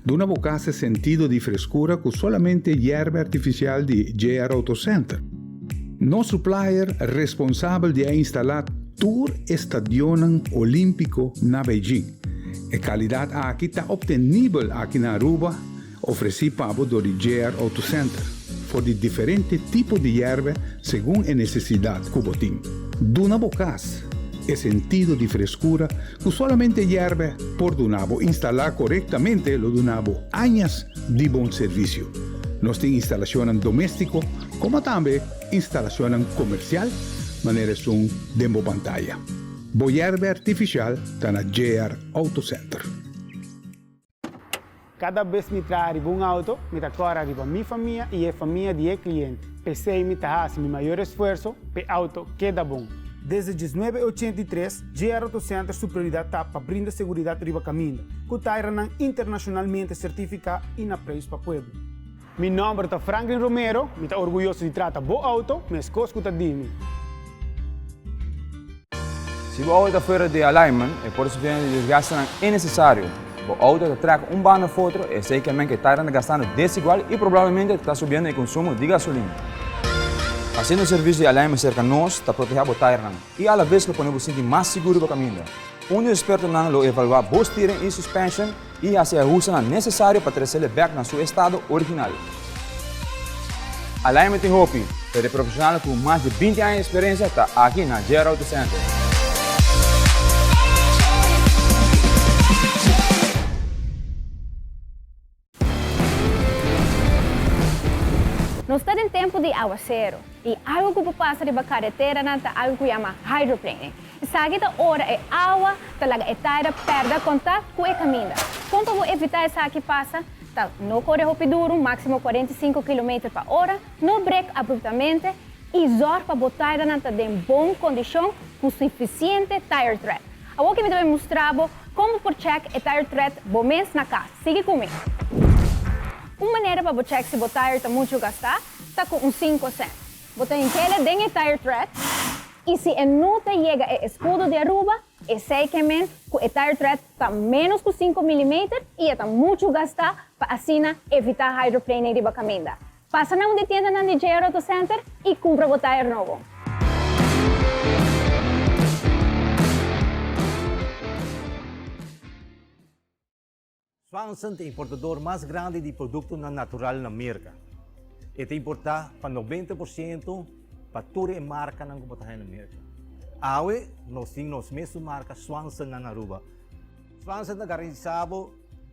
Duna bo kas e sentido di freskura ku solamente yerba artifisial di JR Auto Center. Nos supplier responsabel di a instalá tur e stadionnan olímpiko na Beijing. E kalidat aki ta optenibel aki na Aruba, ofresí pa bo dor di JR Auto Center, for di diferente tipo di yerba segun e nesesidat ku bo tin. Duna bo kas e sentido di freskura Ku solamente yèrbe por duna bo instalá korektamente lo duna bo añas di bon servisio. Nos tin instalashonnan doméstiko komo tambe instalashonnan komersial manera esun den bo pantaya. Bo yèrbe artifisial ta na JR Auto Center.
Kada bes mi traha riba un auto, mi ta kòrda riba mi famia i e famia di e kliente. P'esei mi ta hasi mi mayor esfuerso p'e auto keda bon. Desde diesnuebe ochenta i tres, JR Auto Center su prioridat ta pa brinda seguridat riba kaminda, ku tairanan internashonalmente sertifiká i na preis pa pueblo. Mi nòmber ta Franklin Romero, mi ta orguyoso di trata bo auto meskos ku ta di mi.
Si bo auto ta fuera di alignment, e por sufriendo di desgastenan innesesario. Bo auto ta trek un banda of otro, esei ke men ke tairan ta gastando desigual i probablemente ta subiendo e konsumo di gasolina. Hasiendo servisio di alignment serka nos ta protehá bo tairnan i alabes lo pone bo sinti mas sigur riba kaminda. Un di ekspertonan lo evaluá bo steering i suspension i hasi e ahustenan nesesario pa tresele bèk na su estado original. Alignment tin hopi, pero e profesionalnan ku mas di binti aña di eksperensia ta aki na JR Auto Center.
Nos ta den tempu di awaseru i algu ku por pasa riba kareteranan ta algu ku yama hydroplaning. Esaki ta ora e awa ta laga e taira pèrdè kontakt ku e kaminda. Kon pa bo evitá esaki pasa ta no kore hopi duru, máksimo 45 kilometer pa ora, no brek abruptamente i zòrg pa bo tairanan ta den bon kondishon ku sufisiente tire tread. Awor ke mi ta bai mustra bo kon bo por chèk e tire tread bo mes na kas. Sigui ku mi. Un manera pa bo chèk si bo tire ta muchu gastá ta ku un sinku sènt. Bo ta hink'ele den e tire tread i si e no ta yega e eskudo di Aruba, esei ke men ku e tire tread ta ménos ku sinku milimeter i e ta muchu gastá pa asina evitá hydroplaning riba kaminda. Pasa na un di tiendanan di JR Auto Center i kumpra bo tire nobo.
Swanson ta e importador mas grandi di productonan natural na Merca. E ta importa pa 90% pa tur e marcanan cu bo ta haya na Merca. Awe nos tin nos mesun marca Swanson na Aruba. Swanson ta garantisa bo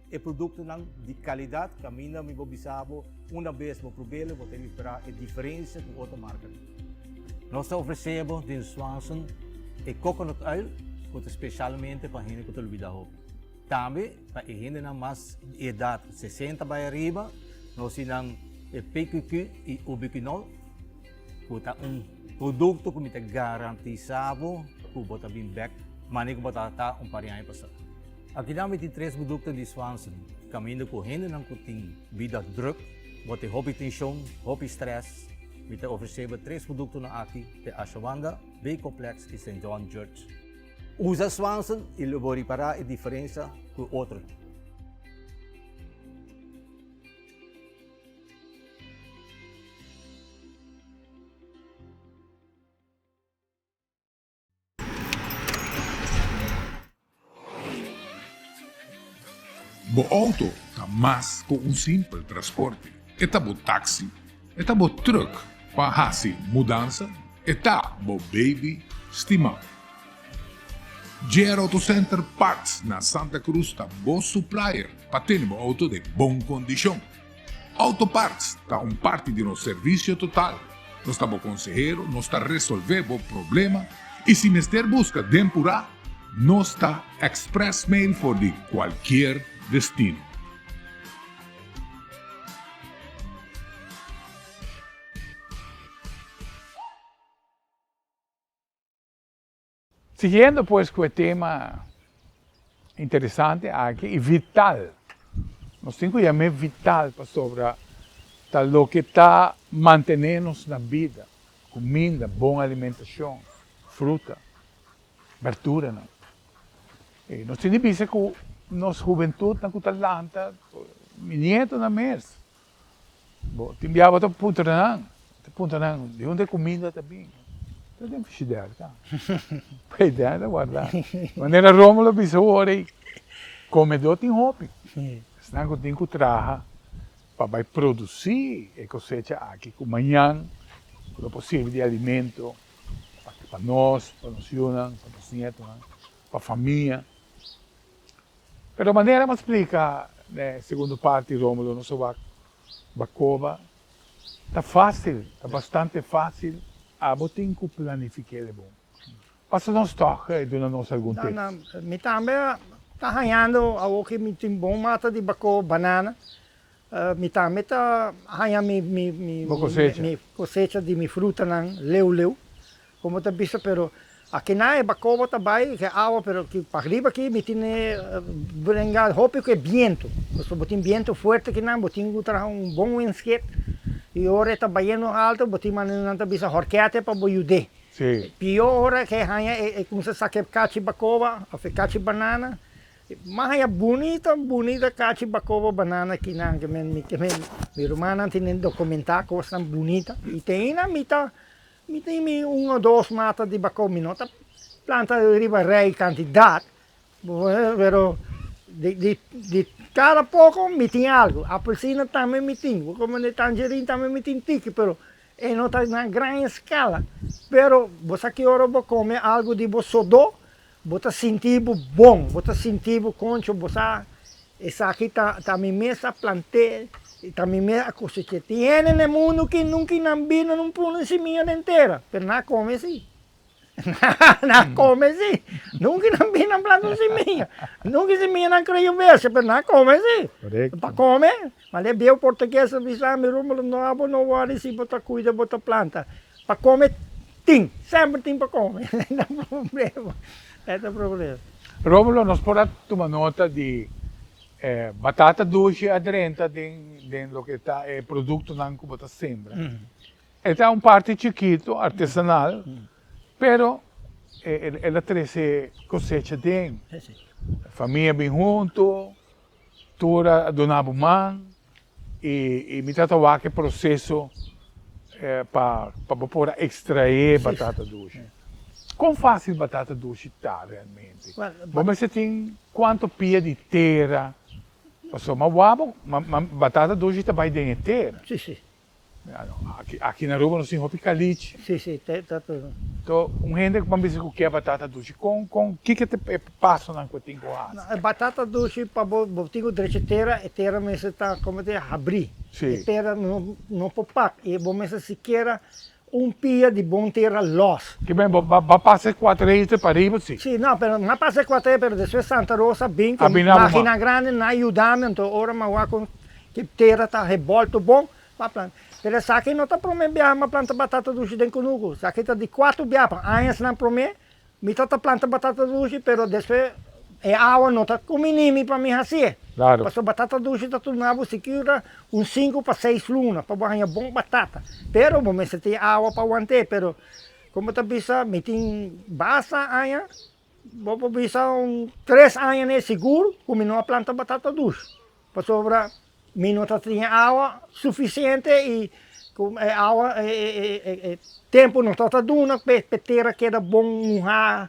e productonan di calidad caminda mi por bisa bo una bes bo probele bo ta ripara e diferencia cu otro marcanan. Nos ta ofrece bo den Swanson e coconut oil cu ta specialmente pa hende cu ta lubida hopi. Tambe pa e hendenan mas di edat 60 bai ariba nos tin nan e PQQ y Ubiquinol ku ta un produkto ku mi ta garantisa bo ku bo ta bin bek manera ku bo tabata un par di aña pasá. Akinan mi tin tres produkto di Swanson kaminda ku hendenan ku tin bida druk, bo tin hopi tenshon, hopi strès, mi ta ofresé bo tres produktonan aki te Ashawanda, B-Complex y Saint John Church. Usa Swanson y lo bo ripara e diferencia cu otro.
Bo auto ta mas cu un simpel transporte. E ta bo taxi, e ta bo truck pa haci mudanza, e ta bo baby stima. JR Auto Center Parts na Santa Cruz ta bo supplier pa tene bo auto den bon condicion. Auto Parts ta un parti di nos servicio total. Nos ta bo consehero, nos ta resolve bo problema y si mester busca den pura, nos ta express mail for di cualkier destino. Siguiendo pues cu e tema interesante aki y vital, nos tin cu yam'e vital pasobra ta loke ta mantene nos na bida, cuminda, bon alimentacion, fruta, berduranan. Y nos tin di bisa cu nos hubentudnan cu ta lanta, mi nietonan mes, Bo tin bia bo ta puntra nan, ta puntra nan di unda e kuminda ta bin. Ta den frishider ta. P'e ta warda. Manera Romulo bisa awor ei, komedó tin hopi. Esnan ku tin ku traha pa bai produsí e kosecha aki ku mañan lo por sirbi di alimento pa nos, pa nos yunan, pa nos nietonan, pa famia. Pero manera mi a splika den e segundo parti Romulo nos a wak Bacoba ta facil, ta bastante facil, abo tin cu planifiquele bon. Pasa nos toch e duna nos algun tips.
No, no, mi tambe ta hañando awor ki mi tin bon mata di bacoba, banana, mi tambe ta haña mi mi mi
Bo cosecha.
mi cosecha di mi frutanan leu leu. Como ta bisa pero akinan e bacoba ta bay ke awa pero ki pariba aki mi tene bringa hopi ku e biento pasobra bo tin biento fuerte akinan bo tin ku traha un bon winskep y ora e ta bayendo alto bo tin manera nan ta bisa horkete pa bo yude pio ora ke haña e kumsa saka e kachi bacoba of e kachi banana M'a haña bunita bunita kachi bakoba banana kinan ke men mi ke men mi rumannan tene dokumentá kosnan bunita i te aina mi ta mi tin mi un o dos mata di bakoba mi no ta planta riba rei kantidat pero di di di kada poko mi tin algu apelsina tambe mi tin bo komo tangerin tambe mi tin tiki pero e no ta na gran eskala pero bo sa ki ora bo kome algu di bo sodó Bo ta sinti bo bon, bo ta sinti bo concho, bo sa esaki ta ta mi mes a plant'é, ta mi mes a cosech'é. Tin hende na e mundo ki nunca i nan bira nan pone simia den tera, pero nan a come si. Nan a come si. Nunca i nan bira nan planta un simia. Nunca i simia nan creo bestia, pero nan a come si. Pa come, ma e bieu portugues a bisa mi, Romulo, no abo no worry si bo ta cuida bo ta planta. Pa come tin, semper tin pa come, no ta problema, no ta problema.
Romulo, nos por a tuma nota di batata dushi a drenta den den loke ta e productonan cu bo ta sembra. E ta un parti chikito, artesanal, pero el a trece cosecha den. Famia bin hunto, Tur a duna bo man y mi ta wak e proceso pa bo por a extrae batata dushi. Con facil batata dushi ta realmente? Bo mester tin cuanto pia di tera? Pasobra m'a wak bo, ma batata dushi ta bai den e tera.
Si, si.
Aki, aki na Aruba nos tin hopi caliche.
Si, si, te, ta tur.
To, un hende ku ban bisa ku ke batata dushi, kon, kon, kiko ta e pasonan ku e tin ku hasi?
No, e batata dushi pa bo, bo tin ku drecha tera, e tera mester ta, komo te, habrí.
Si.
E tera no, no por pak, i bo mester sikiera un pia di bon tera lòs.
Ke ben, bo ba pasa e kuater eter pa riba, si?
Si, no, pero m'a pasa e kuater eter, pero despues Santa Rosa bin ku makina grandi, nan a yuda mi, anto ora m'a wak ku tera ta rebolto bon, M'a planta. Pero esaki no ta promé biaha m'a planta batata dushi den kunuku. Esaki ta di kuater biaha. Pa añasnan promé mi ta ta planta batata dushi, pero despues e awa no ta kuminí mi pa mi hasié.
Claro.
Pasobra batata dushi ta tuma bo sikiura un sinku pa seis luna pa bo haña bon batata. Pero bo mester tin awa pa want'é. Pero komo ta bisa mi tin basta aña, bo por bisa un tres aña n'e sigur ku mi no a planta batata dushi. Pasobra mi no ta tin awa sufisiente i ku e awa e tempu no ta ta duna pa e tera keda bon muhá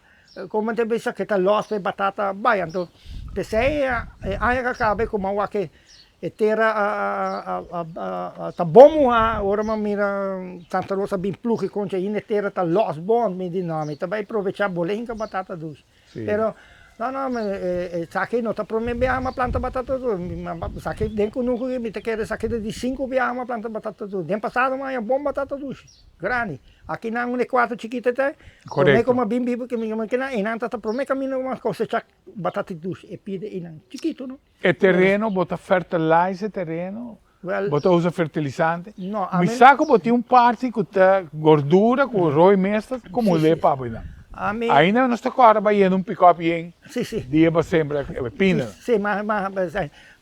komo ta bisa ke ta lòs pa e batata bai. Anto p'esei e aña ku a kaba ku mi a wak e tera a ta bon muhá ora mi a mira Santa Rosa bin plug e koncha ainda e tera ta lòs bon mi di no mi ta bai provechá bo lenga batata dushi. Pero, no, no, esaki no ta prome biaha mi a planta batata tur. Esaki den kunuku aki mi ta kere esaki ta di sinku biaha mi a planta batata tur. Den pasado mi a haña bon batata dushi, grandi. Aki nan un e kuarto chikito ta, prome ku mi a bin biba ku mi kinan, einan ta ta prome kaminda ku mi a kosechá batata dushi, e pida einan, chikito no.
E tereno, bo ta fertilize e tereno? Bo ta usa fertilisante? Mi sa ku bo tin un parti ku ta gordura ku rooi mes ta kumul'é pa bo einan. Ainda nos ta kòrda bai yendo un pikòp yen dia bo sembra e pinda.
Sí, mas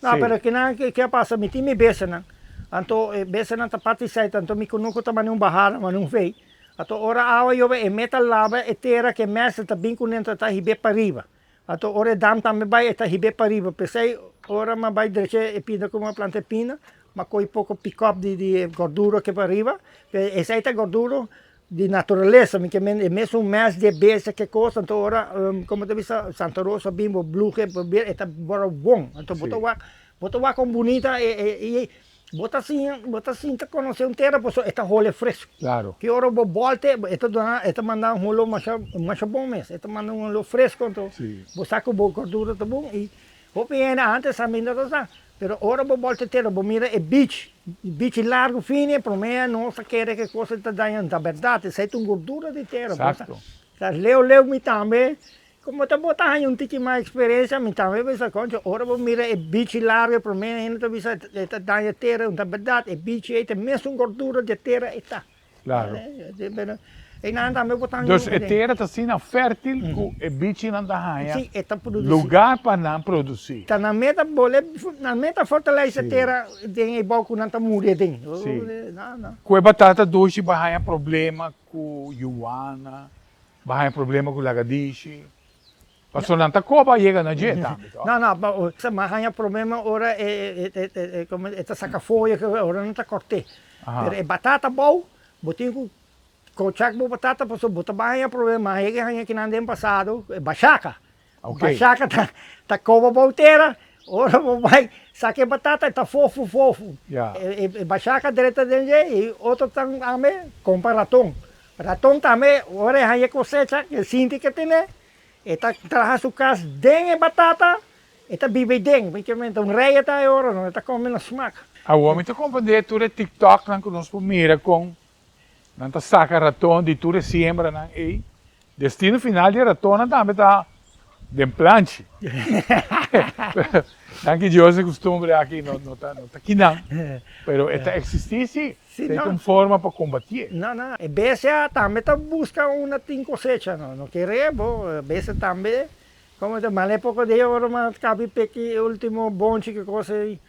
no pero kinan ke a pasa mi tin mi besenan anto e besenan ta parti sèt anto mi kunuku ta manda un bahada manda un vei anto ora awa yobe e meta laba e tera ke mester ta bin kuné ta hib'é pariba. Anto ora e dam tambe bai e ta hib'é pariba. P'esei ora m'a bai drecha e pina ku m'a planta e pina, m'a kohe poko pikòp di di e gordura ke pariba. Esei ta gordura di naturalesa, mi ke men e mesun mès di e bestia ke kos. Anto ora komo ta bisa Santa Rosa bin bo bluhe bo bir e ta bora bon. Anto bo ta wak bo ta wak kon bunita e e Bo ta siña, bo ta sinta konosé un tera pasobra e ta hole fresku.
Claro.
Ki ora bo bòlt'e, e ta duna, e ta manda un holo masha, masha bon mes. E ta manda un holo fresku, anto
Si.
bo sa ku bo gordura ta bon i hopi hende antes a minda ta sa, pero ora bo bòlta e tera bo mira e bich, bichi largu fini, e promé nos ta kere ku e kos ei ta daña, ta bèrdat, esei ta un gordura di tera. Bo sa,
Exacto.
ta leu leu mi tambe Como ta bo ta haña un tiki mas experiencia mi tambe bisa concho ora bo mira e bichi largo e prome hende ta bisa e ta daña tera ta berdad e bichi ey ta mesun gordura di e tera ey ta.
Claro.
Eynan tambe bo ta haña.
Dus e tera ta asina fertil cu e bichinan ta haña
Si, e ta produci.
lugar pa nan produci.
Ta nan meta bole nan meta fortalece e tera den e bou cu nan ta muri aden.
Si. Cu e batata dushi bo a haña problema cu yuwana. Bo haña problema ku lagadishi? Pasobra nan ta koba yega na dje tambe, to?
No, no, mi haña problema ora e e ta saka foya, ora nan ta kòrt'é. Pero e batata bou, bo tin ku kochá ku bo batata pasobra bo ta bai haña problema. Mi a haña kinan den pasado, e bashaka. Bashaka ta koba bou tera, ora bo bai saka e batata e ta fofu fofu. E bashaka drenta den dje i otro tambe kompra raton. Raton tambe ora e haña e kosecha e sinti ke tene, e ta traha su kas den e batata, e ta biba ei den. Praktikamente un rei e ta e ora no, e ta kome na smak.
Awor mi ta komprendé tur e tiktoknan ku nos por mira kon Nan ta saka raton di tur e siembranan ei. Destino final di e ratonnan tambe ta den planchi. Danki Dios e kustumbre aki no no ta no ta kinan, pero e ta eksistí sí.
Sí,
Ta
no.
un forma pa kombatié.
No, no. E bestia tambe ta buska unda tin kosecha, no. No kere bo, e bestia tambe, komo ta, male poko dia ora mi a kabi peki e ultimo bonchi ki kos ei.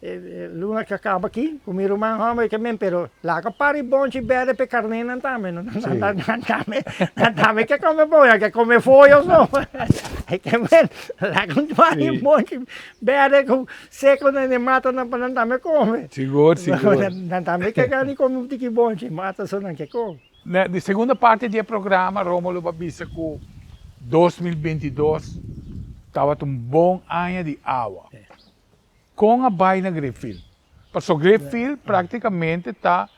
E luna ke a kaba aki ku mi ruman hòmber ke men pero laga par e bonchi bèrdè pa e karnénan tambe no nan tambe nan tambe ke kome bon nan ke kome foyo so e ke men laga un par e bonchi bèrdè ku seko den e matanan pa nan tambe kome
Sigur sigur
nan tambe ke gana di kome un tiki bonchi mata so nan ke kome.
Na di segunda parti di e programa Romulo ba bisa ku 2022 tabata un bon aña di awa. Kon a bai na Gripfield? Paso Gripfield praktikamente ta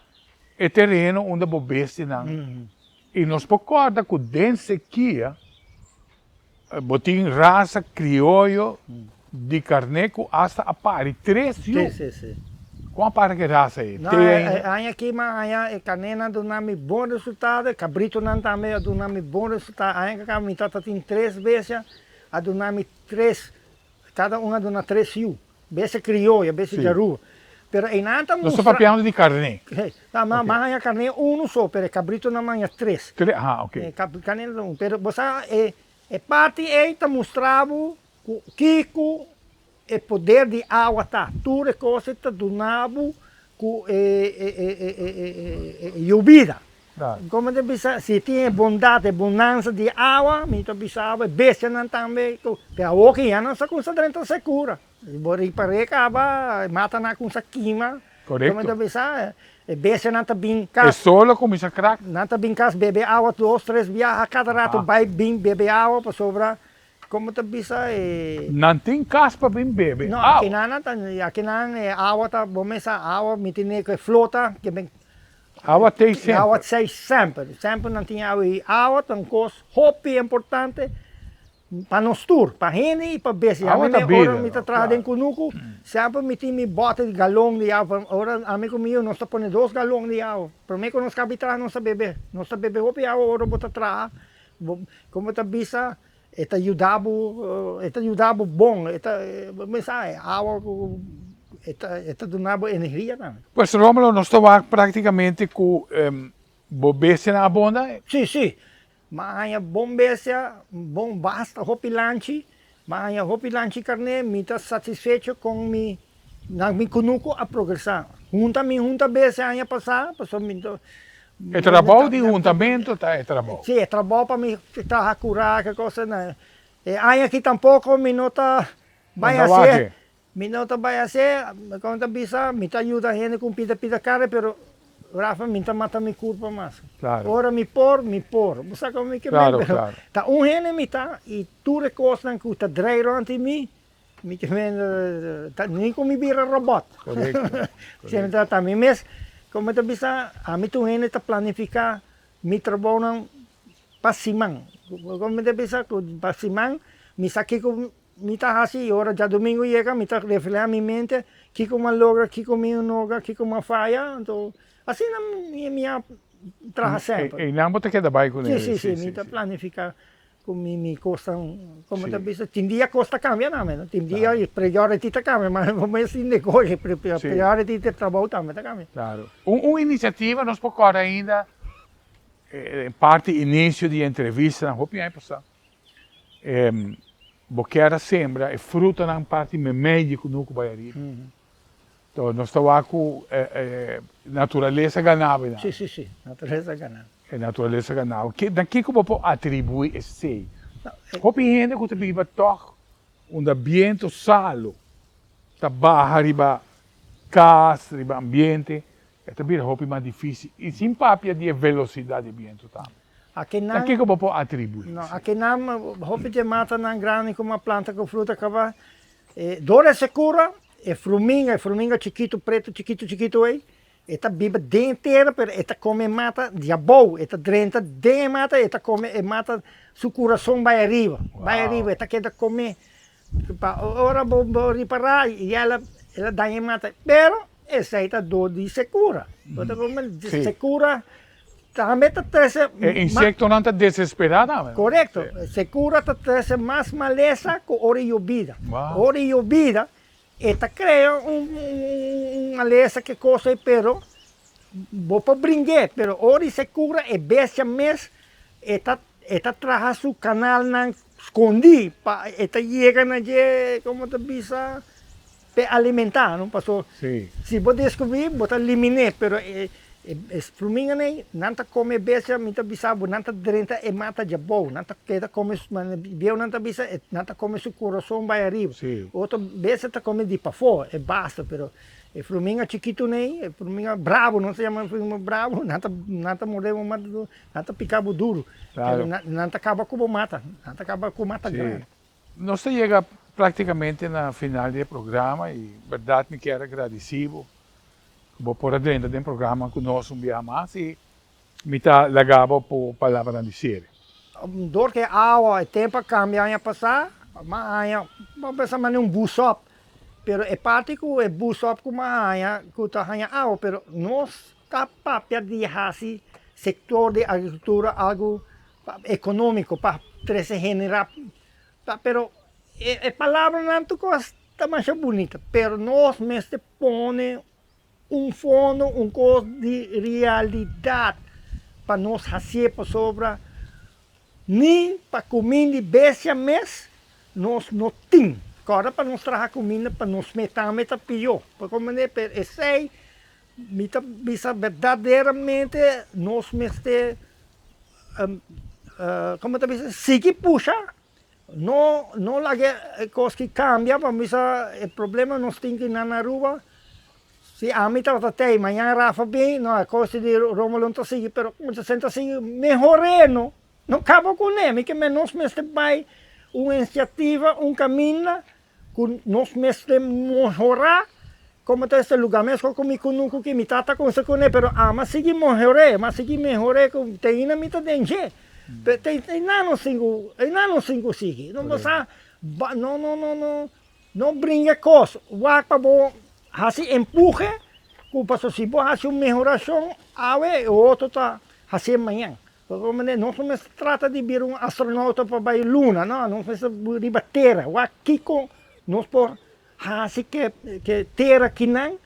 e tereno unda bo bestianan i nos por kòrda ku den sekia bo tin rasa krioyo di karné ku asta a pari tres yu. Kon a para ku e rasa ei?
No, e aña aki mi a haña e karnénan duna mi bon resultado, e kabritonan tambe a duna mi bon resultado. Aña ku a kaba mi tabata tin tres bestia a duna mi tres Kada un a duna tres yu, bese krioyo, bese djaruba. Pero einan ta
Nos ta mustra. papiando di karné.
No, ma ma haña karné unu so, pero e kabritonan haña tres.
Tres, aha, oké.
E kab karné ta un. Pero bo sa e e parti ei ta mustra bo ku kiko e poder di awa ta. Tur e kos ei ta duna bo ku e e e e e e yobida. Como ta bisa, si tin e bondad, e bonansa di awa, mi ta bisa bo, e bestianan tambe, pero awor ki ya nan sa cuminsa drenta secura. Bo ripar'é caba, e matanan a cuminsa kima.
Correcto.
Como ta bisa, e bestianan ta bin cas.
E sol a cuminsa crack.
Nan ta bin cas bebe awa dos, tres biaha cada rato bay bin bebe awa pasobra, como ta bisa e.
Nan tin cas pa bin bebe
No,
awa.
akinan nan ta, akinan e awa ta, bo mesa awa mi tene cu e flota, ke ben.
Awa t'ei semper.
Awa t'ei semper. Semper nan tin awa i awa ta un kos hopi importante pa nos tur, pa hende i pa bestia.
Awa ta bida.
Ora mi ta traha den kunuku, semper mi tin mi bòter di galon di awa. Ora ami ku mi yu nos ta pone dos galon di awa. Promé ku nos kabi traha nos ta bebe. Nos ta bebe hopi awa ora bo ta traha. Bo, komo ta bisa, e ta yuda bo, e ta yuda bo bon, e ta, bo sa, e awa ku e ta, e ta duna bo energia tambe.
Pues Romulo, nos ta wak praktikamente ku bo bestianan a bonda?
Si, si. Mi a haña bon bestia, bon basta hopi lanchi, mi a haña hopi lanchi karné, mi ta satisfecho kon mi, na mi kunuku a progresá. Hunta mi hunta bestia aña pasá, pasobra mi ta.
E trabou di huntamento ta e trabou.
Si, e trabou pa mi traha kurá, ke kos esei. E aña aki tampoko mi no ta bai hasié, mi no ta bai hasié, kon ta bisa, mi ta yuda hende ku un pida pida kare, pero Rafa mi ta mata mi kurpa mas. Ora mi por, mi por. Bo sa kon mi ke men, pero ta un hende mi ta i tur e kosnan ku ta drei rònt di mi, Mi ke men ta ni ku mi bira robot.
Korekto.
Siempre ta ta mi mes, komo mi ta bisa, ami tur hende ta planifiká mi trabounan pa siman. Komo mi ta bisa ku pa siman mi sa kiko mi ta hasi i ora djadumingu yega mi ta reflehá mi mente kiko mi a logra, kiko mi no logra, kiko mi a faya. Anto asina mi a traha semper.
Einan bo ta keda bai kuné.
Si, si, si, mi ta planifiká. Ku mi mi kosnan komo ta bisa tin dia kos ta kambia tambe no tin dia priority ta kambia ma bo mes tin negoshi priority di trabou tambe ta kambia.
Claro. Un un iniciativa nos por corda ainda en parti inicio di entrevistanan hopi aña pasa bo kier a sembra e frutanan parti memey di kunuku bai ariba. Entonces nos ta wak ku naturalesa ganaba einan.
Si si si naturalesa ganaba.
E naturalesa ganaba. Na kiko bo por atribui esei? Hopi hende ku ta biba tòg unda biento salo ta baha riba kas, riba ambiente, e ta bira hopi mas difisil. I sin papia di e velosidat di biento tambe. Na kiko bo por atribui
esei? Akinan hopi di e matanan grandi ku a planta ku fruta kaba, dor e sekura E fruminga, e fruminga chikitu, pretu, chikitu, chikitu ei, e ta biba den e tera, pero e ta kome e mata di abou, e ta drenta den e mata, e ta kome e mata, su kurason bai ariba, bai ariba, e ta keda kome, pa ora bo bo ripará ya el a el a daña e mata, pero esei ta dor di sekura, bo ta kome sekura tambe ta trese.
E insektonan ta desesperá tambe.
Korekto, sekura ta trese mas malesa ku ora e yobida. Ora e yobida e ta krea un malesa ke kos ei pero bo por bring'é, pero ora e sekura e bestia mes e ta e ta traha su kanalnan skondí pa e ta yega na dje komo ta bisa P'e alimentá, no? Paso si bo deskubrí, bo ta liminé, pero e e fruminganan, nan ta kome e bestia, mi ta bisa bo, nan ta drenta e mata djabou, nan ta keda kome, bieunan ta bisa, nan ta kome su kurason bai ariba. Otro bestia ta kome di pafó, e basta, pero e fruminga chikitunan, e fruminga brabo, nos ta yama e fruminga brabo, nan ta nan ta morde bo mata, nan ta pika bo duru, pero nan ta kaba ku bo mata, nan ta kaba ku mata grandi.
Nos ta yega prácticamente na final di e programa y berdad mi kier a gradici bo cu bo por a drenta den programa cu nos un biaha mas y mi ta laga bo por palabranan di cierre.
Dor cu e awa, e tempo a cambia aña pasa, mas aña bo pensa mane un boost up, pero e parti cu e boost up cu mas aña cu ta haña awa, pero nos ta papia di haci sector di agricultura algo economico pa trece genera pa pero e palabranan tur cos ta masha bunita pero nos mester pone un fondo un cos di realidad pa nos hacié pasobra ni pa cuminda di bestia mes nos no tin corda pa nos traha cuminda pa nos mes tambe ta pio pa comprende pero esey mi ta bisa berdaderamente nos mester Como ta bisa sigui pusha no no laga e cos ki cambia pa bisa e problema nos tin ki nan Aruba si ami tabata tey mañan Rafa bin no e cos di Romulo no ta sigui pero como ta senta sigui mehor'e no no caba cune mi ke men nos mester bay un iniciativa un caminda Ku nos mester mehorá komo ta este lugá meskos ku mi kunuku ki mi tata kumsa kuné pero ami a sigui mehor'é mi a sigui mehor'é ku te ainda mi ta den dje pero te einan nos tin ku einan nos tin ku sigui no bo sa no no no no no bringa e kos wak pa bo hasi empuhe ku pasobra si bo hasi un mehorashon awe e otro ta hasié mañan. Pasobra nos no mester trata di bira un astronauta pa bai luna, no, nos mester riba tera, wak kiko nos por hasi ke ke tera kinan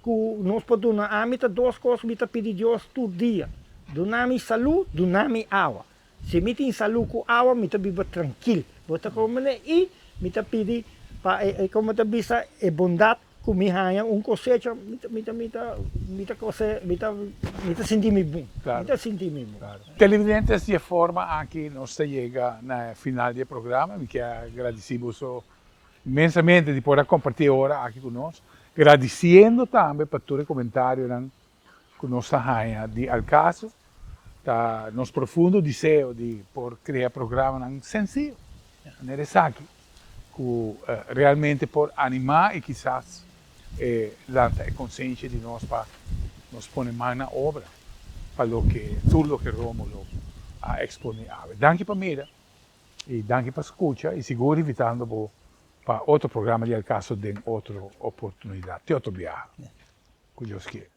ku nos por duna. Ami ta dos kos mi ta pidi Dios tur dia, duna mi salu, duna mi awa. Si mi tin salu ku awa mi ta biba trankil, bo ta komprende? I mi ta pidi pa e komo ta bisa e bondat Ku mi haña un kosecha, mi ta, mi ta, mi ta, mi ta kose, mi ta, mi ta sinti mi bon. Mi ta sinti mi bon.
Televidentes, di e forma aki nos ta yega na e final di e programa. Mi kier gradisí boso inmensamente di por a kompartí e ora aki ku nos. Gradisiendo tambe pa tur e komentarionan ku nos ta haña di al kaso. Ta nos profundo deseo di por krea programanan sensiyo manera esaki. ku realmente por animá i kisas e lanta e konsensia di nos pa nos pone man na obra pa loke tur loke Romulo a eksponé awe. Danki pa mira i danki pa skucha i sigur invitando bo pa otro programa di Al Caso den otro oportunidat. Te otro biaha ku Dios kier.